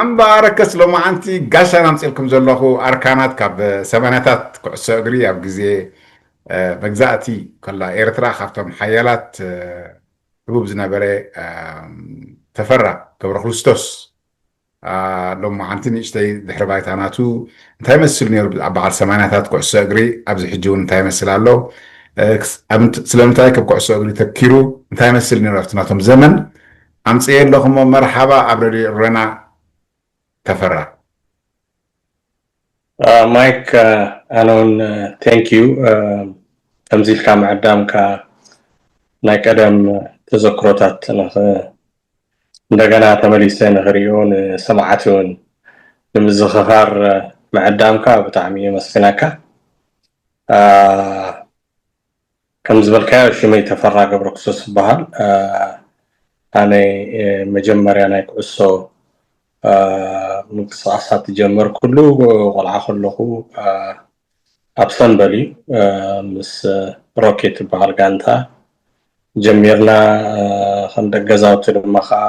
እምበኣርከስ ሎማዓንቲ ጋሻ ናምፅልኩም ዘለኹ ኣርካናት ካብ ሰማንያታት ኩዕሶ እግሪ ኣብ ግዜ መግዛእቲ ከላ ኤርትራ ካብቶም ሓያላት ህቡብ ዝነበረ ተፈራ ገብረክርስቶስ ሎማዓንቲ ንእሽተይ ድሕሪ ባይታ ናቱ እንታይ መስል ነይሩ ኣብ በዓል ሰማንያታት ኩዕሶ እግሪ ኣብዚ ሕጂ እውን እንታይ መስል ኣሎ ስለምንታይ ከም ኩዕሶ እግሪ ተኪሩ እንታይ መስል ነይሩ ኣብቲ ናቶም ዘመን ኣምፅኤ ኣለኹሞ መርሓባ ኣብ ረድዮ እረና ተፈራ ማይክ ኣነ እውን thank you ከምዚ ኢልካ ምዕዳምካ ናይ ቀደም ተዘክሮታት እንደገና ተመሊሰ ንክሪኦ ንሰማዕቲ እውን ንምዝኽኻር ምዕዳምካ ብጣዕሚ የመስግነካ ከም ዝበልካዮ ሽመይ ተፈራ ገብረክርስቶስ ይበሃል ኣነ መጀመርያ ናይ ኩዕሶ ምንቅስቃሳት ዝጀመርኩሉ ቆልዓ ከለኹ ኣብ ሰንበል እዩ ምስ ሮኬት ዝበሃል ጋንታ ጀሚርና ከም ደገዛውቲ ድማ ከዓ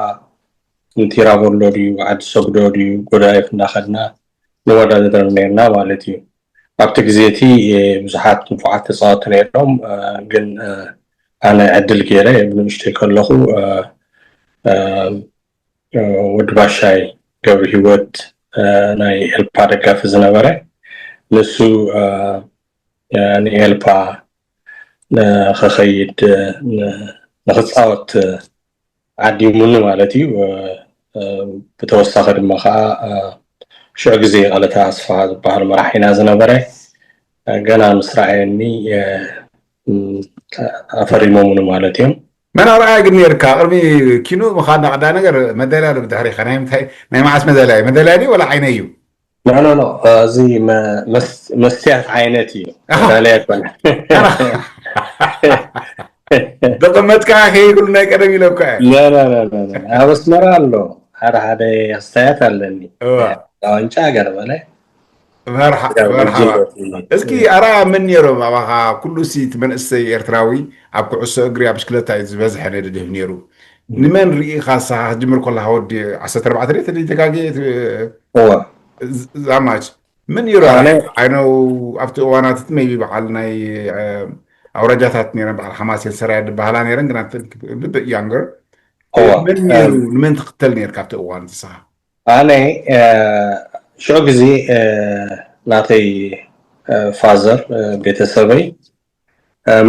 ንቲራቦሎ ድዩ ዓዲ ሰግዶ ድዩ ጎዳይፍ እንዳኸድና ንወዳደር ነርና ማለት እዩ ኣብቲ ግዜ እቲ ብዙሓት ንፉዓት ተፃወቲ ነይሮም ግን ኣነ ዕድል ገይረ ብንእሽተይ ከለኹ ወዲ ባሻይ ገብረ ሂወት ናይ ኤልፓ ደጋፊ ዝነበረ ንሱ ንኤልፓ ንክኸይድ ንክፃወት ዓዲሙኒ ማለት እዩ ብተወሳኺ ድማ ከዓ ሽዑ ግዜ ቀለታ ኣስፋ ዝበሃል መራሒና ዝነበረ ገና ምስ ረኣየኒ ኣፈሪሞምኒ ማለት እዮም መን ኣርኣያ ግን ነርካ ቅድሚ ኪኑ ምኻድና ቀዳ ነገር መዳልያ ዶ ብድሕሪኻ ናይ ምንታይ ናይ መዓስ መዳልያ እዩ መዳልያ ድዩ ወላ ዓይነ እዩ ኖ ኖ ኖ እዚ መስትያት ዓይነት እዩ መዳልያ ይኮነ ደቐመጥካ ከይብሉ ናይ ቀደም ኢለካ ኣብ ኣስመራ ኣሎ ሓደ ሓደ ኣስተያየት ኣለኒ ዋንጫ ገርበለ መርሓባ እስኪ ኣርኣያ መን ነይሮም ኣባኻ ኩሉ ሲ እቲ መንእሰይ ኤርትራዊ ኣብ ኩዕሶ እግሪ ኣብ ብሽክለታ እዩ ዝበዝሐ ነድድህብ ነይሩ ንመን ርኢኻ ንስኻ ክትጅምር ከለኻ ወዲ ዓሰርተ ኣርባዕተ ድየ ተደይተጋጌ እዋ ዛማች ምን ይረ ኣነ I know ኣብቲ እዋናት እቲ maybe በዓል ናይ ኣውራጃታት ነይረን በዓል ሓማሴን ሰራያ ዝበሃላ ነይረን ግና bit younger እዋ መን ነይሩ ንመን ትኽተል ነይርካ ኣብቲ እዋን ንስኻ ኣነ ሽዑ ግዜ ናተይ ፋዘር ቤተሰበይ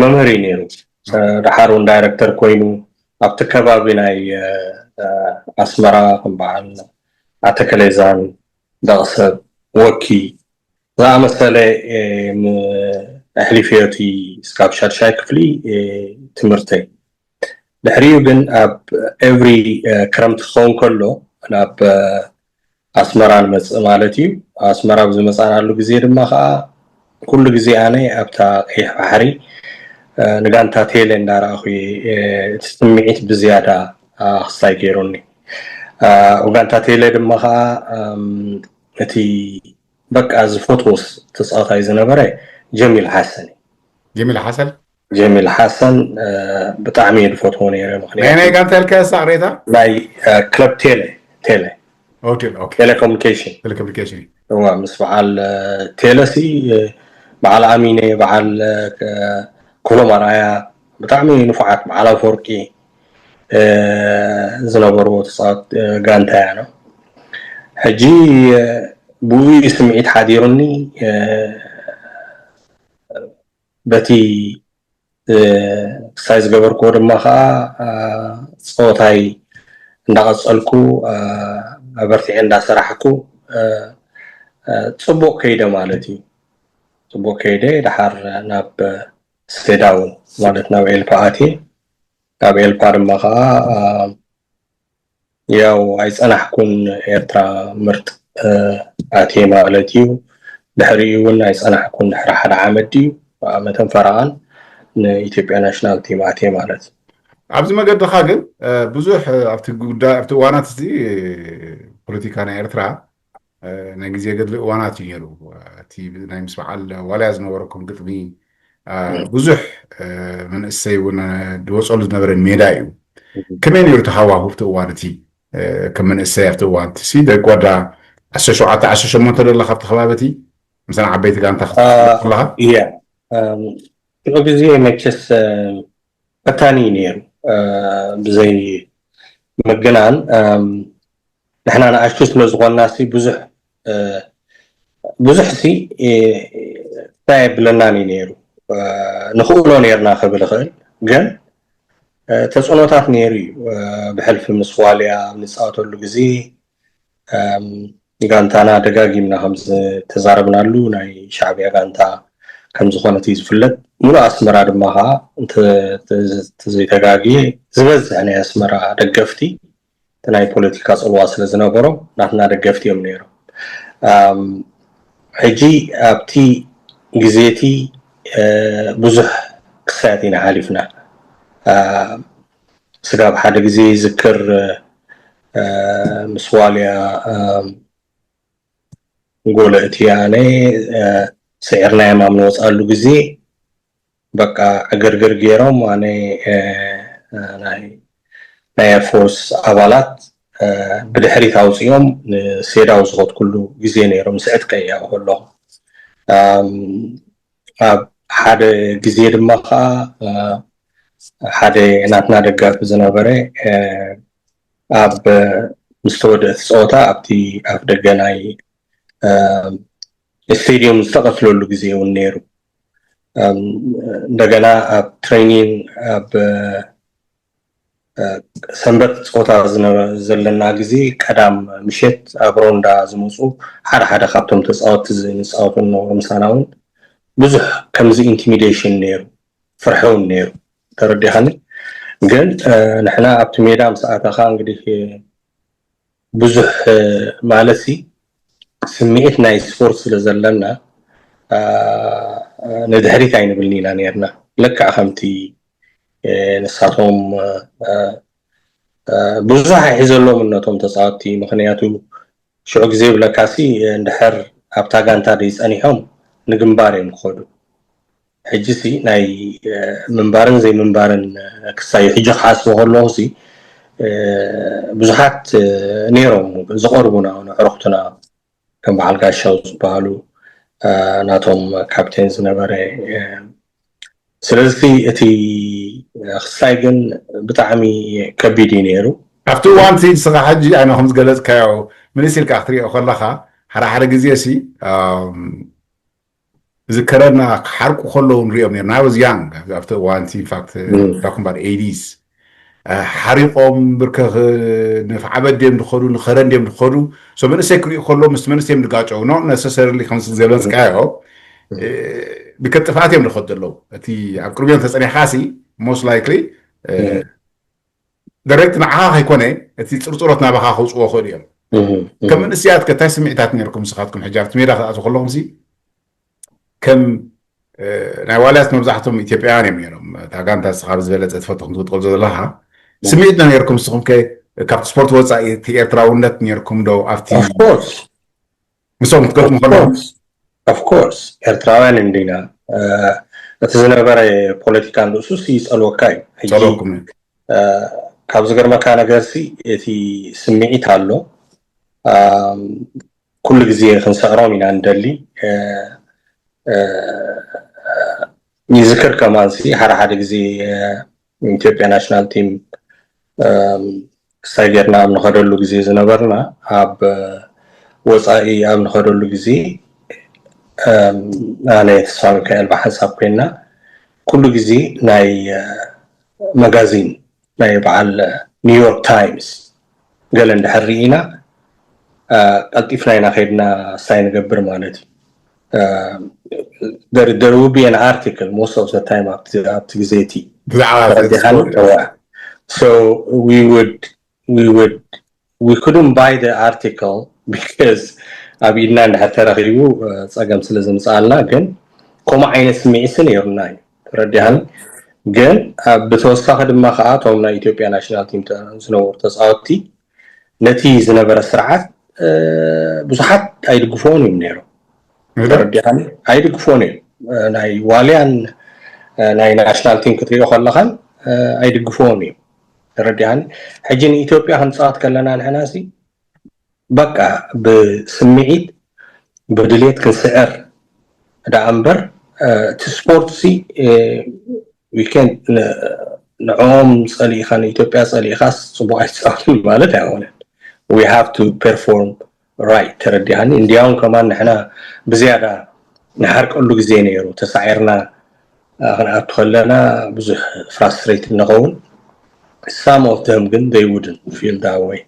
መምህር እዩ ነይሩ። ደሓር እውን ዳይረክተር ኮይኑ ኣብቲ ከባቢ ናይ ኣስመራ ከም በዓል ኣተከሌዛን፣ ደቕሰብ፣ ወኪ ዝኣመሰለ ኣሕሊፈዮ እቲ እስካብ ሻድሻይ ክፍሊ ትምህርተይ። ድሕሪኡ ግን ኣብ ኤቭሪ ክረምቲ ክኸውን ከሎ ናብ ኣስመራ ንመፅእ ማለት እዩ። ኣስመራ ብዝመፃናሉ ግዜ ድማ ከዓ ኩሉ ግዜ ኣነ ኣብታ ቀይሕ ባሕሪ ንጋንታ ቴለ እንዳረኣኹ እቲ ስምዒት ብዝያዳ ክስታይ ገይሩኒ። ጋንታ ቴለ ድማ ከዓ እቲ በቃ ዝፈትዎ ተፃዋታይ ዝነበረ ጀሚል ሓሰን እዩ። ጀሚል ሓሰን ጀሚል ሓሰን ብጣዕሚ እየ ዝፈትዎ ነይረ። ምክንያቱ ናይ ናይ ጋንታ ኢልካ ሳዕሬታ ናይ ክለብ ቴለ ቴለ ሆቴል ኦኬ ቴሌኮሙኒኬሽን ቴሌኮሙኒኬሽን እዋ ምስ በዓል ቴለሲ በዓል ኣሚነ በዓል ክሎም ኣርኣያ ብጣዕሚ ንፉዓት በዓል ኣፈወርቂ ዝነበርዎ ተፃወት ጋንታ እያ ነው። ሕጂ ብኡ ስምዒት ሓዲሩኒ በቲ ክሳይ ዝገበርክዎ ድማ ከዓ ፀወታይ እንዳቐፀልኩ ኣበርቲዐ እንዳሰራሕኩ ፅቡቅ ከይደ ማለት እዩ። ፅቡቅ ከይደ ድሓር ናብ ሴዳው ማለት ናብ ኤልፓ ኣትየ ካብ ኤልፓ ድማ ከዓ ያው ኣይፀናሕኩን ኤርትራ ምርጥ ኣትየ ማለት እዩ። ድሕሪኡ እውን ኣይፀናሕኩን ድሕሪ ሓደ ዓመት ድዩ ዓመተን ፈረቓን ንኢትዮጵያ ናሽናል ቲም ኣትየ ማለት እዩ። ኣብዚ መገድኻ ግን ብዙሕ ኣብቲ ጉዳይ ኣብቲ እዋናት እዚ ፖለቲካ ናይ ኤርትራ ናይ ግዜ ገድሊ እዋናት እዩ ነይሩ። እቲ ናይ ምስ በዓል ዋልያ ዝነበረኩም ግጥሚ ብዙሕ መንእሰይ እውን ዝወፀሉ ዝነበረ ሜዳ እዩ። ከመይ ነይሩ እቲ ሃዋሁ ኣብቲ እዋን እቲ? ከም መንእሰይ ኣብቲ እዋን እቲ ሲ ደቂ ወዳ ዓሰርተ ሸውዓተ ዓሰርተ ሸሞንተ ዶ ኣለኻ ኣብቲ ከባቢ እቲ ምስና ዓበይቲ ጋንታ ክትከለኻ? እያ። ሽዑ ግዜ መቸስ ፈታኒ እዩ ነይሩ። ብዘይ ምግናን ንሕና ንኣሽቱ ስለ ዝኾንና ሲ ብዙሕ ብዙሕ ሲ እንታይ የብለናን እዩ ነይሩ። ንኽእሎ ነይርና ክብል እኽእል፣ ግን ተፅዕኖታት ነይሩ እዩ። ብሕልፊ ምስ ዋልያ ኣብ ንፃወተሉ ግዜ ጋንታና ደጋጊምና ከም ዝተዛረብናሉ ናይ ሻዕብያ ጋንታ ከም ዝኾነት እዩ ዝፍለጥ። ሙሉእ ኣስመራ ድማ ከዓ እንተዘይተጋግየ ዝበዝሕ ናይ ኣስመራ ደገፍቲ ናይ ፖለቲካ ፅልዋ ስለ ዝነበሮም ናትና ደገፍቲ እዮም ነይሮም። ሕጂ ኣብቲ ግዜቲ ብዙሕ ክሳያት ኢና ሓሊፍና። ስጋብ ሓደ ግዜ ይዝክር ምስ ዋልያ ጎለ እቲ ኣነ ስዒርናዮም ኣብ ንወፅኣሉ ግዜ በቃ ዕግርግር ገይሮም ኣነ ናይ ናይ ኤርፎርስ ኣባላት ብድሕሪት ኣውፅኦም ንሴዳው ዝኸድኩሉ ግዜ ነይሮም። ስዕት ቀያው ከለኹ ኣብ ሓደ ግዜ ድማ ከዓ ሓደ ናትና ደጋፊ ዝነበረ ኣብ ምስ ተወደአ እቲ ፀወታ ኣብቲ ኣፍ ደገ ናይ ስቴዲየም ዝተቐትለሉ ግዜ እውን ነይሩ። እንደገና ኣብ ትሬኒንግ ኣብ ሰንበት ፀወታ ዘለና ግዜ ቀዳም ምሸት ኣብ ሮንዳ ዝመፁ ሓደ ሓደ ካብቶም ተፃወትቲ ንፃወቱ ነበሩ። ምሳና እውን ብዙሕ ከምዚ ኢንቲሚዴሽን ነይሩ፣ ፍርሒ እውን ነይሩ። ተረዲኻኒ? ግን ንሕና ኣብቲ ሜዳ ምስ ኣተኻ እንግዲህ ብዙሕ ማለት ሲ ስምዒት ናይ ስፖርት ስለ ዘለና ንድሕሪት ኣይንብልን ኢና ነርና። ልክዕ ከምቲ ንሳቶም ብዙሕ ኣይሕዘሎም እነቶም ተፃወትቲ። ምክንያቱ ሽዑ ግዜ ብለካሲ እንድሕር ኣብታ ጋንታ ደይ ፀኒሖም ንግንባር እዮም ክኸዱ። ሕጂ ሲ ናይ ምንባርን ዘይምንባርን ክሳዩ ሕጂ ክሓስቦ ከለኹ ሲ ብዙሓት ነይሮም ዝቐርቡና ንዕሩኽትና ከም በዓል ጋሻው ዝበሃሉ ናቶም ካፕቴን ዝነበረ። ስለዚ እቲ ክስታይ ግን ብጣዕሚ ከቢድ እዩ ነይሩ። ኣብቲ እዋን ንስኻ ሕጂ ኣነ ከም ዝገለፅካዮ ምንስ ኢልካ ክትሪኦ ከለኻ ሓደ ሓደ ግዜ ሲ ዝከረና ክሓርቁ ከለዉ ንሪኦም ነርና። I was young ኣብቲ እዋን ሲ in fact talking about eighties ሓሪቆም ብርከኽ ንፍዓበድ ድዮም ዝኸዱ ንኸረን ድዮም ዝኸዱ። So መንእሰይ ክሪኡ ከለዉ ምስ መንእሰይ እዮም ዝጋጨው። Not necessarily ከምዚ ዝገለፅካዮ ብከ ጥፍኣት እዮም ዝኸዱ ዘለዉ። እቲ ኣብ ቅድሚኦም ተፀኒሕካ ሲ most likely direct ንዓኻ ከይኮነ እቲ ፅርፅሮት ናባኻ ከውፅዎ ይኽእሉ እዮም። ከም መንእሰያት ከ እንታይ ስምዒታት ነርኩም ንስኻትኩም ሕጂ ኣብቲ ሜዳ ክትኣትዉ ከለኹም ሲ ከም ናይ ዋልያስ መብዛሕትኦም ኢትዮጵያውያን እዮም ነይሮም። እታ ጋንታ ንስኻ ብዝበለፀ ትፈትኹም ትጥቀልዞ ዘለኻ ስምዒት ዶ ነርኩም ንስኹም ከ ካብቲ ስፖርት ወፃኢ እቲ ኤርትራውነት ነርኩም ዶ ኣብቲ Of course. ምስኦም ክትገጥሙ ከለኹም? Of course ኤርትራውያን እንዲና። እቲ ዝነበረ ፖለቲካ ንርእሱ ይፀልወካ እዩ። ሕጂ ጸለኩም ካብ ዝገርመካ ነገር ሲ እቲ ስምዒት ኣሎ። ኩሉ ግዜ ክንስዕሮም ኢና ንደሊ። ይዝክር ከማን ሲ ሓደ ሓደ ግዜ ኢትዮጵያ ናሽናል ቲም ክሳይ ጌርና ኣብ ንኸደሉ ግዜ ዝነበርና ኣብ ወፃኢ ኣብ ንኸደሉ ግዜ ኣነ ተስፋ ሚካኤል ብሓንሳብ ኮይና ኩሉ ግዜ ናይ መጋዚን ናይ በዓል ኒውዮርክ ታይምስ ገለ እንድሕር ርኢና ቀልጢፍና ኢና ከይድና ሳይ ንገብር ማለት እዩ። There will be an article most of the time ኣብቲ ግዜ እቲ ብዛዕባ so we would we would we couldn't buy the article because ኣብ ኢድና እንድሕር ተረኺቡ ፀገም ስለ ዘምፅኣልና ግን ከምኡ ዓይነት ስምዒት ነይሩና እዩ። ተረዲሃን ግን ብተወሳኺ ድማ ከዓ እቶም ናይ ኢትዮጵያ ናሽናል ቲም ዝነበሩ ተፃወትቲ ነቲ ዝነበረ ስርዓት ብዙሓት ኣይድግፍዎን እዮም ነይሮም። ተረዲሃን ኣይድግፍዎን እዮም። ናይ ዋልያን ናይ ናሽናል ቲም ክትሪኦ ከለኻን ኣይድግፍዎን እዮም። ተረዲኣኒ። ሕጂ ንኢትዮጵያ ክንፃወት ከለና ንሕና ሲ በቃ ብስምዒት ብድሌት ክንስዕር ደኣ እምበር እቲ ስፖርት ሲ ዊኬንድ ንዕኦም ፀሊእካ ንኢትዮጵያ ፀሊእካስ ፅቡቅ ኣይትፃወትን ማለት ኣይኮነን። We have to perform right። ተረዲኣኒ። እንዲያውም ከማን ንሕና ብዝያዳ ንሓርቀሉ ግዜ ነይሩ። ተሳዒርና ክንኣቱ ከለና ብዙሕ ፍራስትሬት ንኸውን። Some of them ግን they wouldn't feel that way።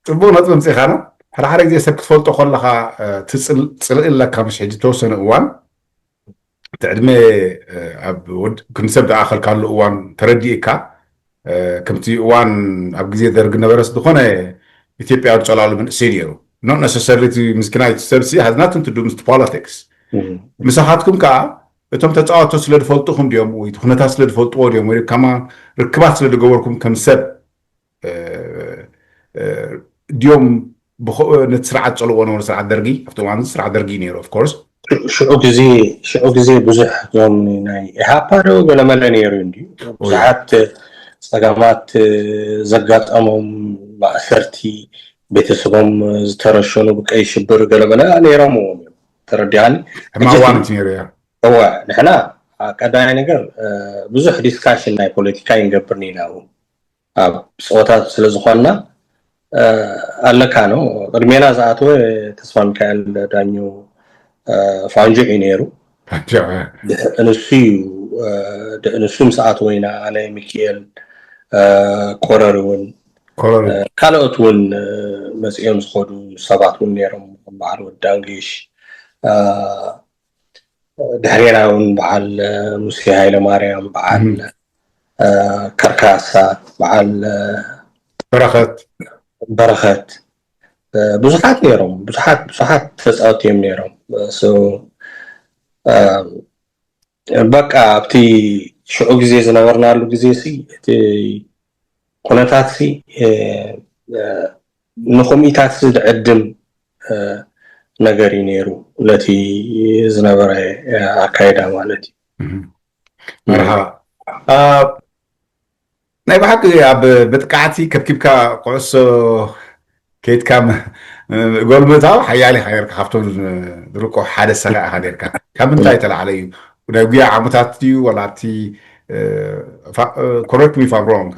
ጽቡቅ ነጥቢ ምፅኢኻና። ሓደ ሓደ ግዜ ሰብ ክትፈልጦ ከለካ ትፅልእ ኣለካ። ምሽ ሕጂ ተወሰነ እዋን እቲ ዕድመ ኣብ ክንዲ ሰብ ዝኣኸልካሉ እዋን ተረዲእካ ከምቲ እዋን ኣብ ግዜ ደርግ ነበረስ ዝኾነ ኢትዮጵያዊ ጸላሉ መንእሰይ ነይሩ። Not necessarily ምስኪናይ ሰብ ሲ has nothing to do ምስ politics። ምሳኻትኩም ከዓ እቶም ተፃወቶ ስለ ዝፈልጡኹም ድዮም ወይ ኩነታት ስለ ዝፈልጥዎ ድዮም ወይ ከማ ርክባት ስለ ዝገበርኩም ከም ሰብ ድዮም ነቲ ስርዓት ፀልዎ ነበሩ። ስርዓት ደርጊ ኣብቲ እዋን ስርዓት ደርጊ ነይሩ። Of course ሽዑ ግዜ ሽዑ ግዜ ብዙሕ እዞም ናይ ኢሃፓ ዶ ገለመለ ነይሩ እንዲ ብዙሓት ፀገማት ዘጋጠሞም ማእሰርቲ ቤተሰቦም ዝተረሸኑ ብቀይ ሽብር ገለመለ ነይሮምዎም እዮም። ተረዲኣኒ። ሕማዋን እቲ ነይሩ እያ። እወ ንሕና ቀዳማይ ነገር ብዙሕ ዲስካሽን ናይ ፖለቲካ ይንገብር ኒና እውን ኣብ ፀወታ ስለዝኾንና ኣለካ ነው። ቅድሜና ዝኣተወ ተስፋ ሚካኤል ዳኘው ፋንጁዕ እዩ ነይሩ። ንሱ እዩ ንሱ ምስ ኣተወ ኢና ኣነ፣ ሚኪኤል፣ ኮረር እውን ካልኦት እውን መፂኦም ዝኸዱ ሰባት እውን ነይሮም። በዓል ወዲ ኣንግሽ ድሕሬና እውን በዓል ሙሴ ሃይለማርያም፣ በዓል ከርካሳ፣ በዓል በረኸት በረኸት ብዙሓት ነይሮም። ብዙሓት ብዙሓት ተፃወቲ እዮም ነይሮም። በቃ ኣብቲ ሽዑ ግዜ ዝነበርናሉ ግዜ ሲ እቲ ኩነታት ሲ ንኸምኡታት ዝዕድም ነገር እዩ ነይሩ ነቲ ዝነበረ ኣካይዳ ማለት እዩ። መርሓባ። ናይ ብሓቂ ኣብ መጥቃዕቲ ከብኪብካ ኩዕሶ ከይድካ ጎል ምእታው ሓያል ኢኻ ነርካ። ካብቶም ዝርቆ ሓደ ሰኻ ኢኻ ነርካ። ካብ ምንታይ ተላዕለ እዩ? ናይ ጉያ ዓመታት ድዩ ዋላ ኣብቲ correct me if I'm wrong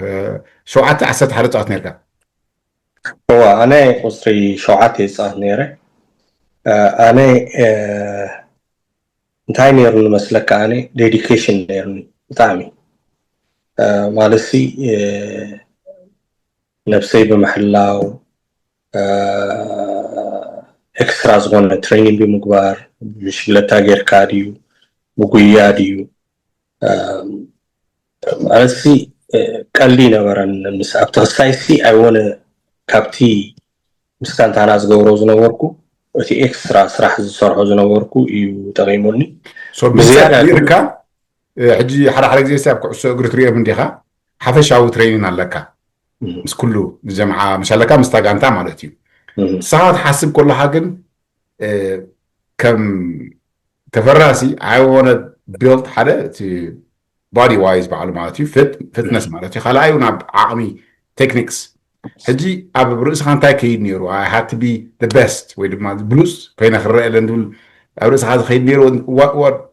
ሸውዓተ ዓሰርተ ሓደ ፃወት ነርካ? እዋ ኣነ ቁፅሪ ሸውዓተ ይፃወት ነይረ። ኣነ እንታይ ነይሩ ንመስለካ? ኣነ ዴዲኬሽን ነይሩኒ ብጣዕሚ። ማለትሲ ነብሰይ ብምሕላው፣ ኤክስትራ ዝኾነ ትሬኒንግ ብምግባር፣ ብሽግለታ ጌርካ ድዩ ብጉያ ድዩ፣ ማለትሲ ቀልዲ ይነበረን። ምስ ኣብቲ ክሳይሲ ኣይወነ ካብቲ ምስ ጋንታና ዝገብሮ ዝነበርኩ እቲ ኤክስትራ ስራሕ ዝሰርሖ ዝነበርኩ እዩ ጠቂሙኒ። ብዝያዳ ርካ ሕጂ ሓደ ሓደ ግዜ ኣብ ኩዕሶ እግሪ ትሪኦም እንዲኻ ሓፈሻዊ ትሬኒን ኣለካ ምስ ኩሉ ምስ ጀምዓ ምስ ኣለካ ምስታ ጋንታ ማለት እዩ። ንስኻ ክትሓስብ ከለኻ ግን ከም ተፈራሲ I wanna build ሓደ እቲ body wise ባዕሉ ማለት እዩ ፍትነስ ማለት እዩ። ካልኣዩ ናብ ዓቕሚ ቴክኒክስ ሕጂ ኣብ ርእስኻ እንታይ ከይድ ነይሩ? I had to be the best ወይ ድማ ብሉፅ ኮይነ ክረአ ለን ዝብል ኣብ ርእስኻ ዝኸይድ ነይሩ?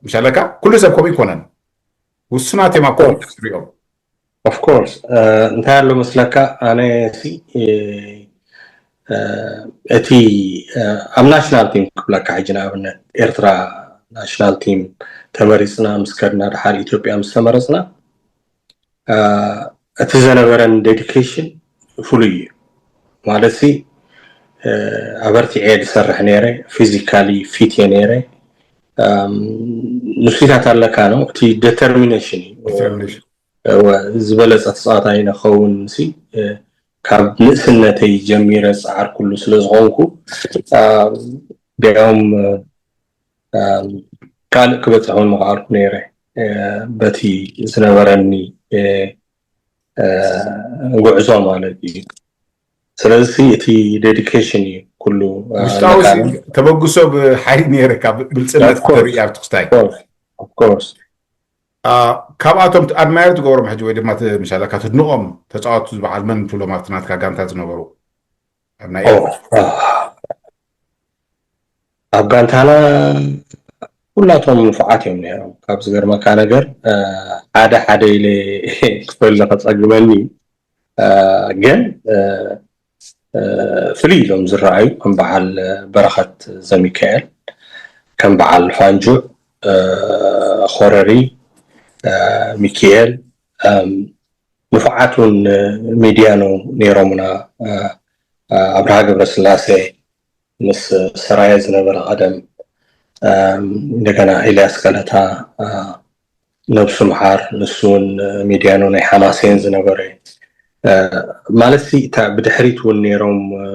ምሻለካ ኩሉ ሰብ ከምኡ ይኮነን። ውሱናት እዮም ኣብ ኮርት ትሪኦም። Of course እንታይ ኣሎ መስለካ ኣነ እቲ ኣብ ናሽናል ቲም ክብለካ ሕጂ ንኣብነት ኤርትራ ናሽናል ቲም ተመሪፅና ምስ ከድና ድሓር ኢትዮጵያ ምስ ተመረፅና እቲ ዘነበረን ዴዲኬሽን ፍሉይ እዩ። ማለት ሲ ኣበርቲዐ ዝሰርሕ ነይረ፣ ፊዚካሊ ፊት እየ ነይረ። ንሱታት ኣለካ ነው እቲ ዴተርሚኔሽን እዩ። ዝበለፀ ተፃዋታይ ንኸውን ሲ ካብ ንእስነተይ ጀሚረ ዝፀዓርኩሉ ስለዝኾንኩ እንዲያውም ካልእ ክበፅሕ እውን ምኽኣልኩ ነይረ በቲ ዝነበረኒ ጉዕዞ ማለት እዩ። ስለዚ እቲ ዴዲኬሽን እዩ ኩሉ ውሽጣዊ ተበግሶ ብሓይሊ ነይረ ካብ ግልፅነት ተርኢ ኣብ ትክስታይ ኦፍኮርስ አ፣ ካብኣቶም ኣድማየር ትገብሮም ሕጂ ወይ ድማ ት-፣ ምሻለካ ትድንቖም ተፃወቱ ዝበዓል መን ትብሎም ኣብቲ ናትካ ጋንታ ዝነበሩ? ኣብ ናይ ኦ፣ አ፣ ኣብ ጋንታና ኩላቶም ንፉዓት እዮም ነይሮም። ካብ ዝገርመካ ነገር፣ አ፣ ሓደ ሓደ ኢለ ክፈሊ ከጸግመኒ፣ አ፣ ግን፣ አ፣ አ፣ ፍልይ ኢሎም ዝረኣዩ ከም በዓል በረኸት ዘሚካኤል፣ ከም በዓል ፋንጁዕ፣ አ፣ ኾረሪ፣ አ፣ ሚኪኤል፣ ኣም፣ ንፉዓት እውን ሚድያኖ ነይሮምና። አ፣ አ፣ ኣብርሃ ገብረስላሴ ምስ ሰራየ ዝነበረ ቀደም፣ ኣም፣ እንደገና ኤልያስ ገለታ፣ አ፣ ነብሱ ምሓር፣ ንሱ እውን ሚድያኖ ናይ ሓማሴን ዝነበረ፣ አ፣ ማለት ሲ፣ እታ ብድሕሪት እውን ነይሮም፣ አ፣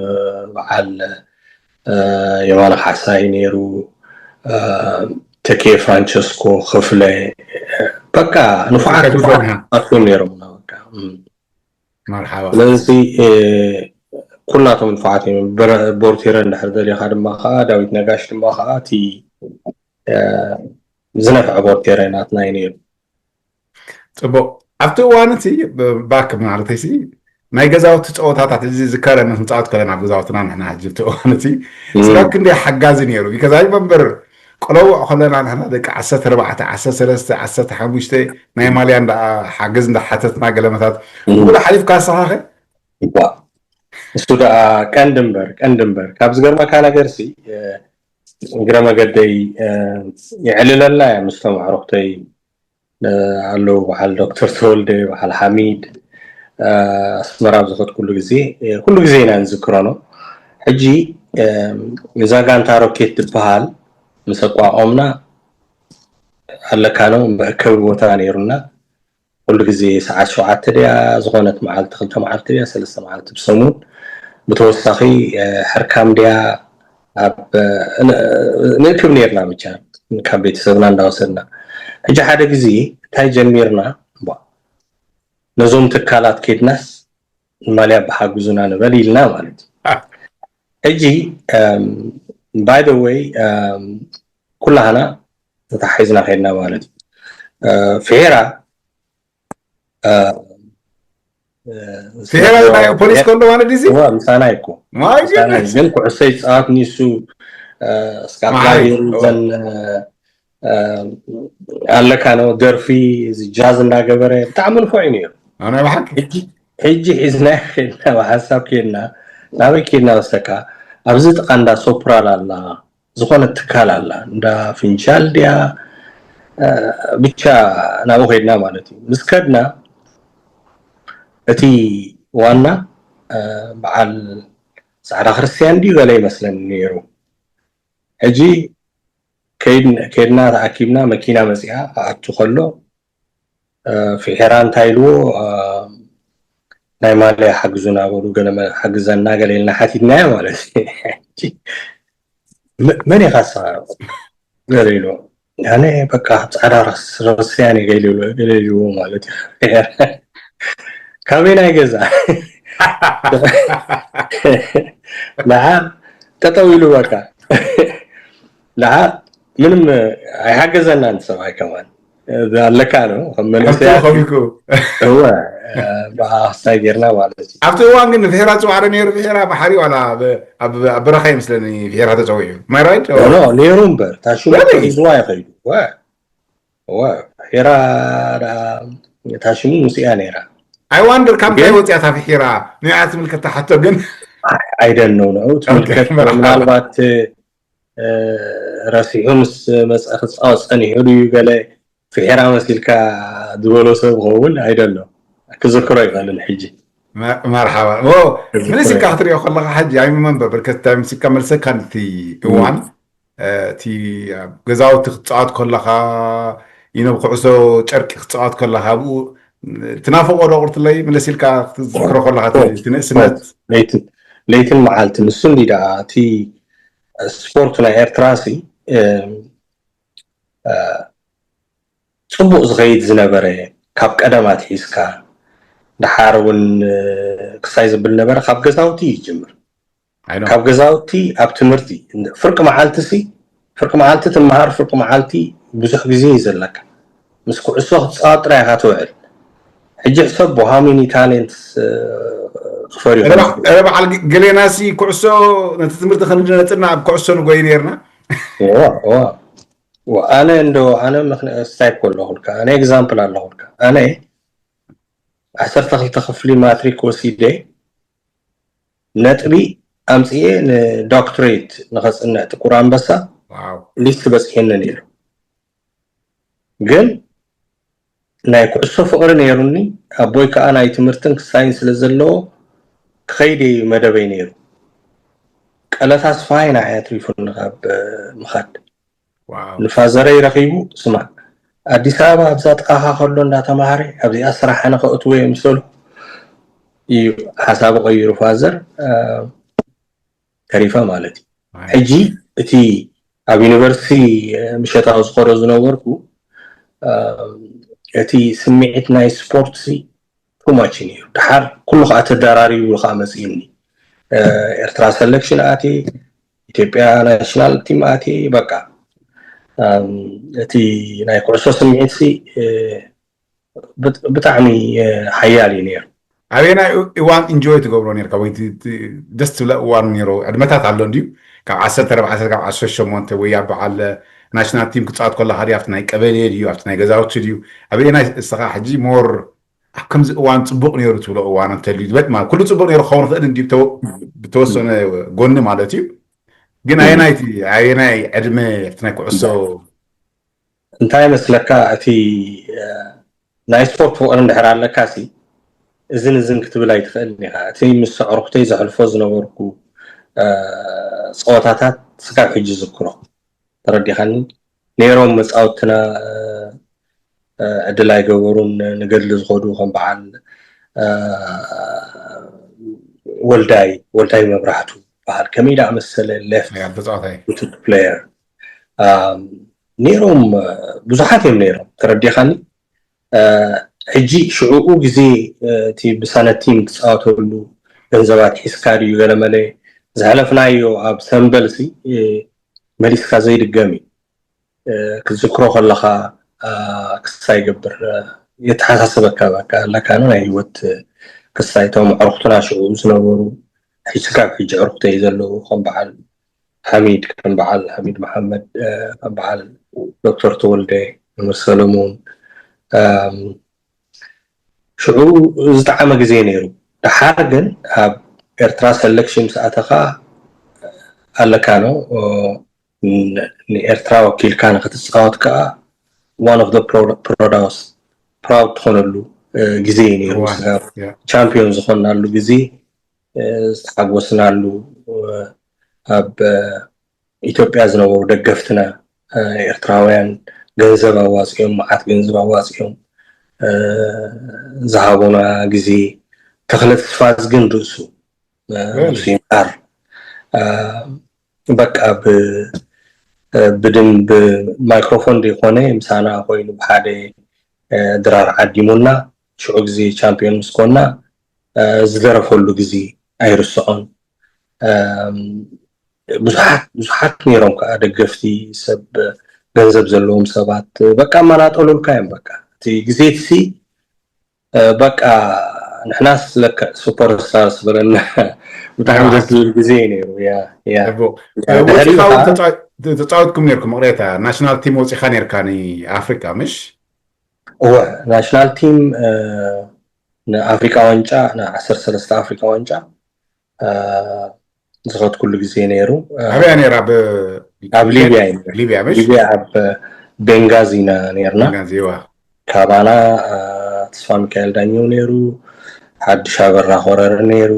በዓል፣ አ፣ የማነ ካሕሳይ ነይሩ፣ አ፣ ተኬ ፍራንቸስኮ፣ ክፍለ፣ በቃ ንፉዓት፣ ተኬ ንፉዓት ፍራንቸስኮ። ኣትዮም ነይሮምና በቃ። እም። መርሓባ። ስለዚ፣ እ፣ ኩላቶም ንፉዓት እዮም። በረ-፣ ቦርቴረ እንድሕር ደሊኻ ድማ ከዓ ዳዊት ነጋሽ ድማ ከዓ እቲ፣ እ፣ ዝነፍዐ ቦርቴረ ናትና እዩ ነይሩ። ጽቡቕ። ኣብቲ እዋን እቲ ብ-፣ ባክ ማለተይ ሲ ናይ ገዛውቲ ጸወታታት እዚ ዝከረ ምስ ንጻወት ከለና ኣብ ገዛውትና ንሕና ሕጂ ኣብቲ እዋን እቲ እም። ስጋብ ክንደይ ሓጋዚ ነይሩ። ቢካዝ ኣይ ሪመምበር ቆለውዕ ከለና ንሕና ደቂ ዓሰርተ ኣርባዕተ፣ ዓሰርተ ሰለስተ፣ ዓሰርተ ሓሙሽተ ናይ ማልያ እንዳ ሓገዝ እንዳ ሓተትና ገለመታት እም። ብጉዳ ሓሊፍካ ኣሳኻኸ? እዋ። እሱ ደኣ ቀንዲ እምበር፣ ቀንዲ እምበር። ካብ ዝገርመካ ነገር ሲ፣ እ፣ እግረ መገደይ፣ እ፣ የዕልለልና እያ ምስቶም ኣዕሩኽተይ፣ እ፣ ኣለዉ በዓል ዶክተር ተወልደ፣ በዓል ሓሚድ፣ እ፣ ኣስመራ ኣብ ዝኸድኩሉ ግዜ፣ እ፣ ኩሉ ግዜ ኢና ንዝክሮ ነው። ሕጂ፣ እ፣ እዛ ጋንታ ሮኬት ትበሃል ምስ ኣቋቖምና ኣለካ ነው መእከቢ ቦታ ነይሩና። ኩሉ ግዜ ሰዓት ሸውዓተ ድያ፣ ዝኾነት መዓልቲ ክልተ መዓልቲ ድያ፣ ሰለስተ መዓልቲ ብሰሙን። ብተወሳኺ፣ እ፣ ሕርካም ድያ፣ ኣብ፣ እ፣ ን-፣ ንእክብ ነይርና ብቻ፣ ካብ ቤተሰብና እንዳወሰድና። ሕጂ ሓደ ግዜ እንታይ ጀሚርና፣ ቧ፣ ነዞም ትካላት ኬድናስ ማልያ ብሓግዙና ንበል ኢልና ማለት እዩ። ሕጂ፣ እም፣ by the way፣ እም፣ ኩላህና ተታሒዝና ኸድና ማለት እዩ። እ፣ ፍሒራ፣ እ፣ እ፣ ፍሒራ ናይ ፖሊስ ከሎ ማለት ድዩ? እዋ፣ ምሳና እኮ። ማይ ምሳና፣ ግን ኩዕሶ ይጻወት ንሱ፣ እ፣ እስካፕላ ማይ፣ ገይሩ እዋ። ዘን፣ እ፣ እ፣ ኣለካ ነው ደርፊ፣ እዚ ጃዝ እንዳገበረ ብጣዕሚ ንፉዕ እዩ ነይሩ። ኣነ ብሓቂ። ሕጂ፣ ሕጂ ሒዝናዮ ኸድና፣ ብሓንሳብ ኬድና፣ ናበይ ኬድና መሰለካ? ኣብዚ ጥቓ እንዳ ሶፕራል ኣላ፣ ዝኾነት ትካል ኣላ፣ እንዳ ፍንጃል ድያ፣ እ፣ ብቻ ናብኡ ኸድና ማለት እዩ። ምስ ከድና እቲ ዋና፣ እ፣ በዓል ጻዕዳ ክርስትያን ድዩ ገለ ይመስለኒ ነይሩ። ሕጂ ከይድ-፣ ከድና ተኣኪብና መኪና መጺኣ ክኣቱ ከሎ፣ እ፣ ፍሒራ እንታይ ኢልዎ፣ እ፣ ናይ ማልያ ሓግዙና በሉ፣ ገለ መ-፣ ሓግዘና ገለ ኢልና ሓቲትናዮ ማለት እዩ። መ-፣ መን ኢኻ ንስኻ? ገለ ኢልዎ። ኣነ በቃ ጻዕዳ ረስ-፣ ረስያኒ ገለ ኢልዎ፣ ገለ ኢልዎ ማለት እዩ። ካበይ ናይ ገዛ? ደሓር ጠጠው ኢሉ በቃ። ደሓር ምንም ኣይሓገዘናን ሰብኣይ ከማን። ኣለካ ነው፣ ከም መንእሰያት ከሚኩ። እወ፣ ብኣ ክስታይ ጌርና ማለት እዩ። ኣብቲ እዋን ግን ፍሒራ ጽዋዕ ዶ ነይሩ? ፍሒራ ባሕሪ ዋላ ኣብ፣ ኣብ፣ ኣብ በረኻ ይመስለኒ ፍሒራ ተጸዊዑ። ማይ ራይት? ኖ፣ ኖ፣ ነይሩ እምበር፣ ታሽሙ ሪሊ? ሒዝዋ ይኸይዱ። ወ፣ ወ፣ ፍሒራ ደኣ ታሽሙ ምስያ ነይራ። ኣይ ዋንደር ካብ እንታይ ግን ወጽያ እታ ፍሒራ? ንዓ ትምልከታ ሕቶ ግን። ኣይ፣ ኣይ ደን ነው፣ ነው፣ ኦኬ፣ ትምልከት መርሓባ። ምናልባት፣ እ፣ ረሲዑ ምስ መጸ ክጻወት ጸኒሑ ድዩ ገለ ፍሒራ መሲልካ ዝበሎ ሰብ ክኸውን ኣይደሎ። ክዝክሮ ኣይክእልን ሕጂ። መ-፣ መርሓባ። ኦ፣ ክዝክሮ ምልስ ኢልካ ኣይክእልን። ክትሪኦ ከለኻ ሕጂ፣ ኣይ ሪመምበር፣ ብርከት ታይምስ ኢልካ መልሰካ ነቲ እም። እዋን፣ እ፣ እቲ ኣብ ገዛውቲ ክትጻወት ከለኻ፣ you know፣ ብኩዕሶ ጨርቂ ክትጻወት ከለኻ፣ ኣብኡ ትናፍቆ ዶ ቁርትለይ? ምልስ ኢልካ ክትዝክሮ ከለኻ፣ እቲ፣ ኦ፣ እቲ ንእስነት። ኦ፣ ለይትን፣ ለይትን መዓልትን። ንሱ እንዲ ደኣ፣ እቲ ስፖርት ናይ ኤርትራ ሲ፣ እ፣ እ፣ ጽቡቕ ዝኸይድ ዝነበረ፣ ካብ ቀደም ኣትሒዝካ፣ ደሓር እውን፣ እ፣ ክሳይ ዝብል ነበረ፣ ካብ ገዛውቲ ይጅምር። ኣይ ኖ። ካብ ገዛውቲ ኣብ ትምህርቲ፣ ፍርቂ መዓልቲ ሲ፣ ፍርቂ መዓልቲ ትመሃር፣ ፍርቂ መዓልቲ ብዙሕ ግዜ እዩ ዘለካ። ምስ ኩዕሶ ክትፃወት ጥራይ ኢኻ ትውዕል። ሕጂ ሕሰቦ፣ how many talents ክፈርዩ ረ በዓል ገሌናሲ ኩዕሶ ነቲ ትምህርቲ ከንነፅና ኣብ ኩዕሶ ንጎይ ነርና። ኣነ እንዶ ኣነ ምክንያት ስታይፕ ኣለኹልካ፣ ኣነ ኤግዛምፕል ኣለኹልካ። ኣነ ዓሰርተ ክልተ ክፍሊ ማትሪክ ወሲደ ነጥቢ ኣምፅኤ ንዶክትሬት ንኸፅንዕ ጥቁር ኣንበሳ ሊስት በፂሐኒ ነይሩ። ግን ናይ ኩዕሶ ፍቕሪ ነይሩኒ። ኣቦይ ከዓ ናይ ትምህርትን ክሳይን ስለ ዘለዎ ክኸይድ እዩ መደበይ ነይሩ። ቀለታ ስፋይ ንዓይ ኣትሪፉኒ ካብ ምኻድ። ንፋዘረይ ረኺቡ፣ ስማዕ፣ ኣዲስ ኣበባ ኣብዛ ጥቓኻ ከሎ እንዳተማሃረ ኣብዚኣ ስራሕ ኣነ ከእትዎ እየ ምስ በልኩ እዩ ሓሳቡ ቀይሩ ፋዘር፣ ተሪፈ ማለት እዩ። ሕጂ እቲ ኣብ ዩኒቨርሲቲ ምሸታዊ ዝኸዶ ዝነበርኩ እቲ ስምዒት ናይ ስፖርት ሲ ቱማች ነይሩ። ድሓር ኩሉ ከዓ ተደራሪቡ ከዓ መፅእኒ። ኤርትራ ሰለክሽን ኣትየ፣ ኢትዮጵያ ናሽናል ቲም ኣትየ። በቃ እቲ ናይ ኩዕሶ ስምዒት ሲ ብጣዕሚ ሓያል እዩ ነይሩ። ኣበየናይ እዋን ኢንጆይ ትገብሮ ነርካ ወይ ደስ ትብለ እዋን ነይሩ? ዕድመታት ኣሎ እንድዩ፣ ካብ ዓሰርተ ኣርባዕተ ካብ ዓሰርተ ሸሞንተ ወይ ኣብ በዓል ናሽናል ቲም ክፃወት ከለካ ድዩ ኣብቲ ናይ ቀበሌ ድዩ ኣብቲ ናይ ገዛውቲ ድዩ? ኣበየናይ እስኻ ሕጂ ሞር ኣብ ከምዚ እዋን ፅቡቅ ነይሩ ትብሎ እዋን እንተልዩ ዝበጥ ማለት ኩሉ ፅቡቅ ነይሩ ክኸውን ይኽእል እንድዩ ብተወሰነ ጎኒ ማለት እዩ። ግን ኣየናይ ኣየናይ ዕድመ ኣብቲ ናይ ኩዕሶ እንታይ መስለካ፣ እቲ ናይ ስፖርት ፍቅሪ እንድሕር ኣለካ ሲ እዝን እዝን ክትብል ኣይትኽእልን ኢኻ። እቲ ምስ ኣዕሩኽተይ ዘሕልፎ ዝነበርኩ ፀወታታት ስካብ ሕጂ ዝክሮ፣ ተረዲኻኒ። ነይሮም መፃወትና ዕድል ኣይገበሩን። ንገድሊ ዝኸዱ ከም በዓል ወልዳይ ወልዳይ መብራህቱ በሃል ከመይ ደኣ መሰለ ሌፍት ፉትድ ፕሌየር ነይሮም፣ ብዙሓት እዮም ነይሮም፣ ተረዲኻኒ። ሕጂ ሽዕኡ ግዜ እቲ ብሳነቲም ትፃወተሉ ገንዘባት ሒዝካ ድዩ ገለመለ፣ ዝሕለፍናዮ ኣብ ሰምበልሲ መሊስካ ዘይድገም እዩ። ክትዝክሮ ከለኻ ክስታይ ይገብር፣ የተሓሳስበካ። በቃ ኣለካ ናይ ህይወት ክስታይ። እቶም ኣዕሩኽትና ሽዑ ዝነበሩ ሕጂ ካብ ሕጂ ኣዕሩኽተይ ዘለዉ ከም በዓል ሓሚድ፣ ከም በዓል ሓሚድ መሓመድ፣ ከም በዓል ዶክተር ተወልደ፣ መምህር ሰለሙን፣ ሽዑ ዝጠዓመ ግዜ ነይሩ። ደሓር ግን ኣብ ኤርትራ ሰለክሽን ምስ ኣተኻ ኣለካ ነው ንኤርትራ ወኪልካ ንክትፃወት ከዓ one of the proud ትኾነሉ ግዜ እዩ ነይሩ። ስጋብ ቻምፒዮን ዝኾንናሉ ግዜ ዝተሓጎስናሉ፣ ኣብ ኢትዮጵያ ዝነበሩ ደገፍትና ኤርትራውያን ገንዘብ ኣዋፂኦም፣ መዓት ገንዘብ ኣዋፂኦም ዝሃቡና ግዜ፣ ተኽለ ተስፋዝግን ርእሱ ነብሱ ይምሃር በቃ ብድንብ ማይክሮፎን ዘይኮነ ምሳና ኮይኑ ብሓደ ድራር ዓዲሙና ሽዑ ግዜ ቻምፒዮን ምስ ኮና ዝደረፈሉ ግዜ ኣይርስዖን። ብዙሓት ብዙሓት ነይሮም ከዓ ደገፍቲ ሰብ ገንዘብ ዘለዎም ሰባት በቃ ኣማናጠሉልካ እዮም። በቃ እቲ ግዜ ሲ በቃ ንሕናስ ለክዕ ሱፐር ስታርስ በለና። ብጣዕሚ ደስ ዝብል ግዜ እዩ ነይሩ። ያ ያ ድሕሪ ተፃወትኩም ነርኩም ቅሬታ ናሽናል ቲም ወፂኻ ነርካ ንኣፍሪካ ምሽ? እወ ናሽናል ቲም ንኣፍሪካ ዋንጫ ንዓሰርተ ሰለስተ ኣፍሪካ ዋንጫ ዝኸድኩሉ ግዜ ነይሩ። ኣበያ ነይራ? ኣብ ሊብያ እዩ ነይሩ። ሊብያ ምሽ? ሊብያ ኣብ ቤንጋዚ ኢና ነይርና። ቤንጋዚ እዋ። ካባና ተስፋ ሚካኤል ዳኘው ነይሩ፣ ሓድሽ ኣበራ ኮረረ ነይሩ፣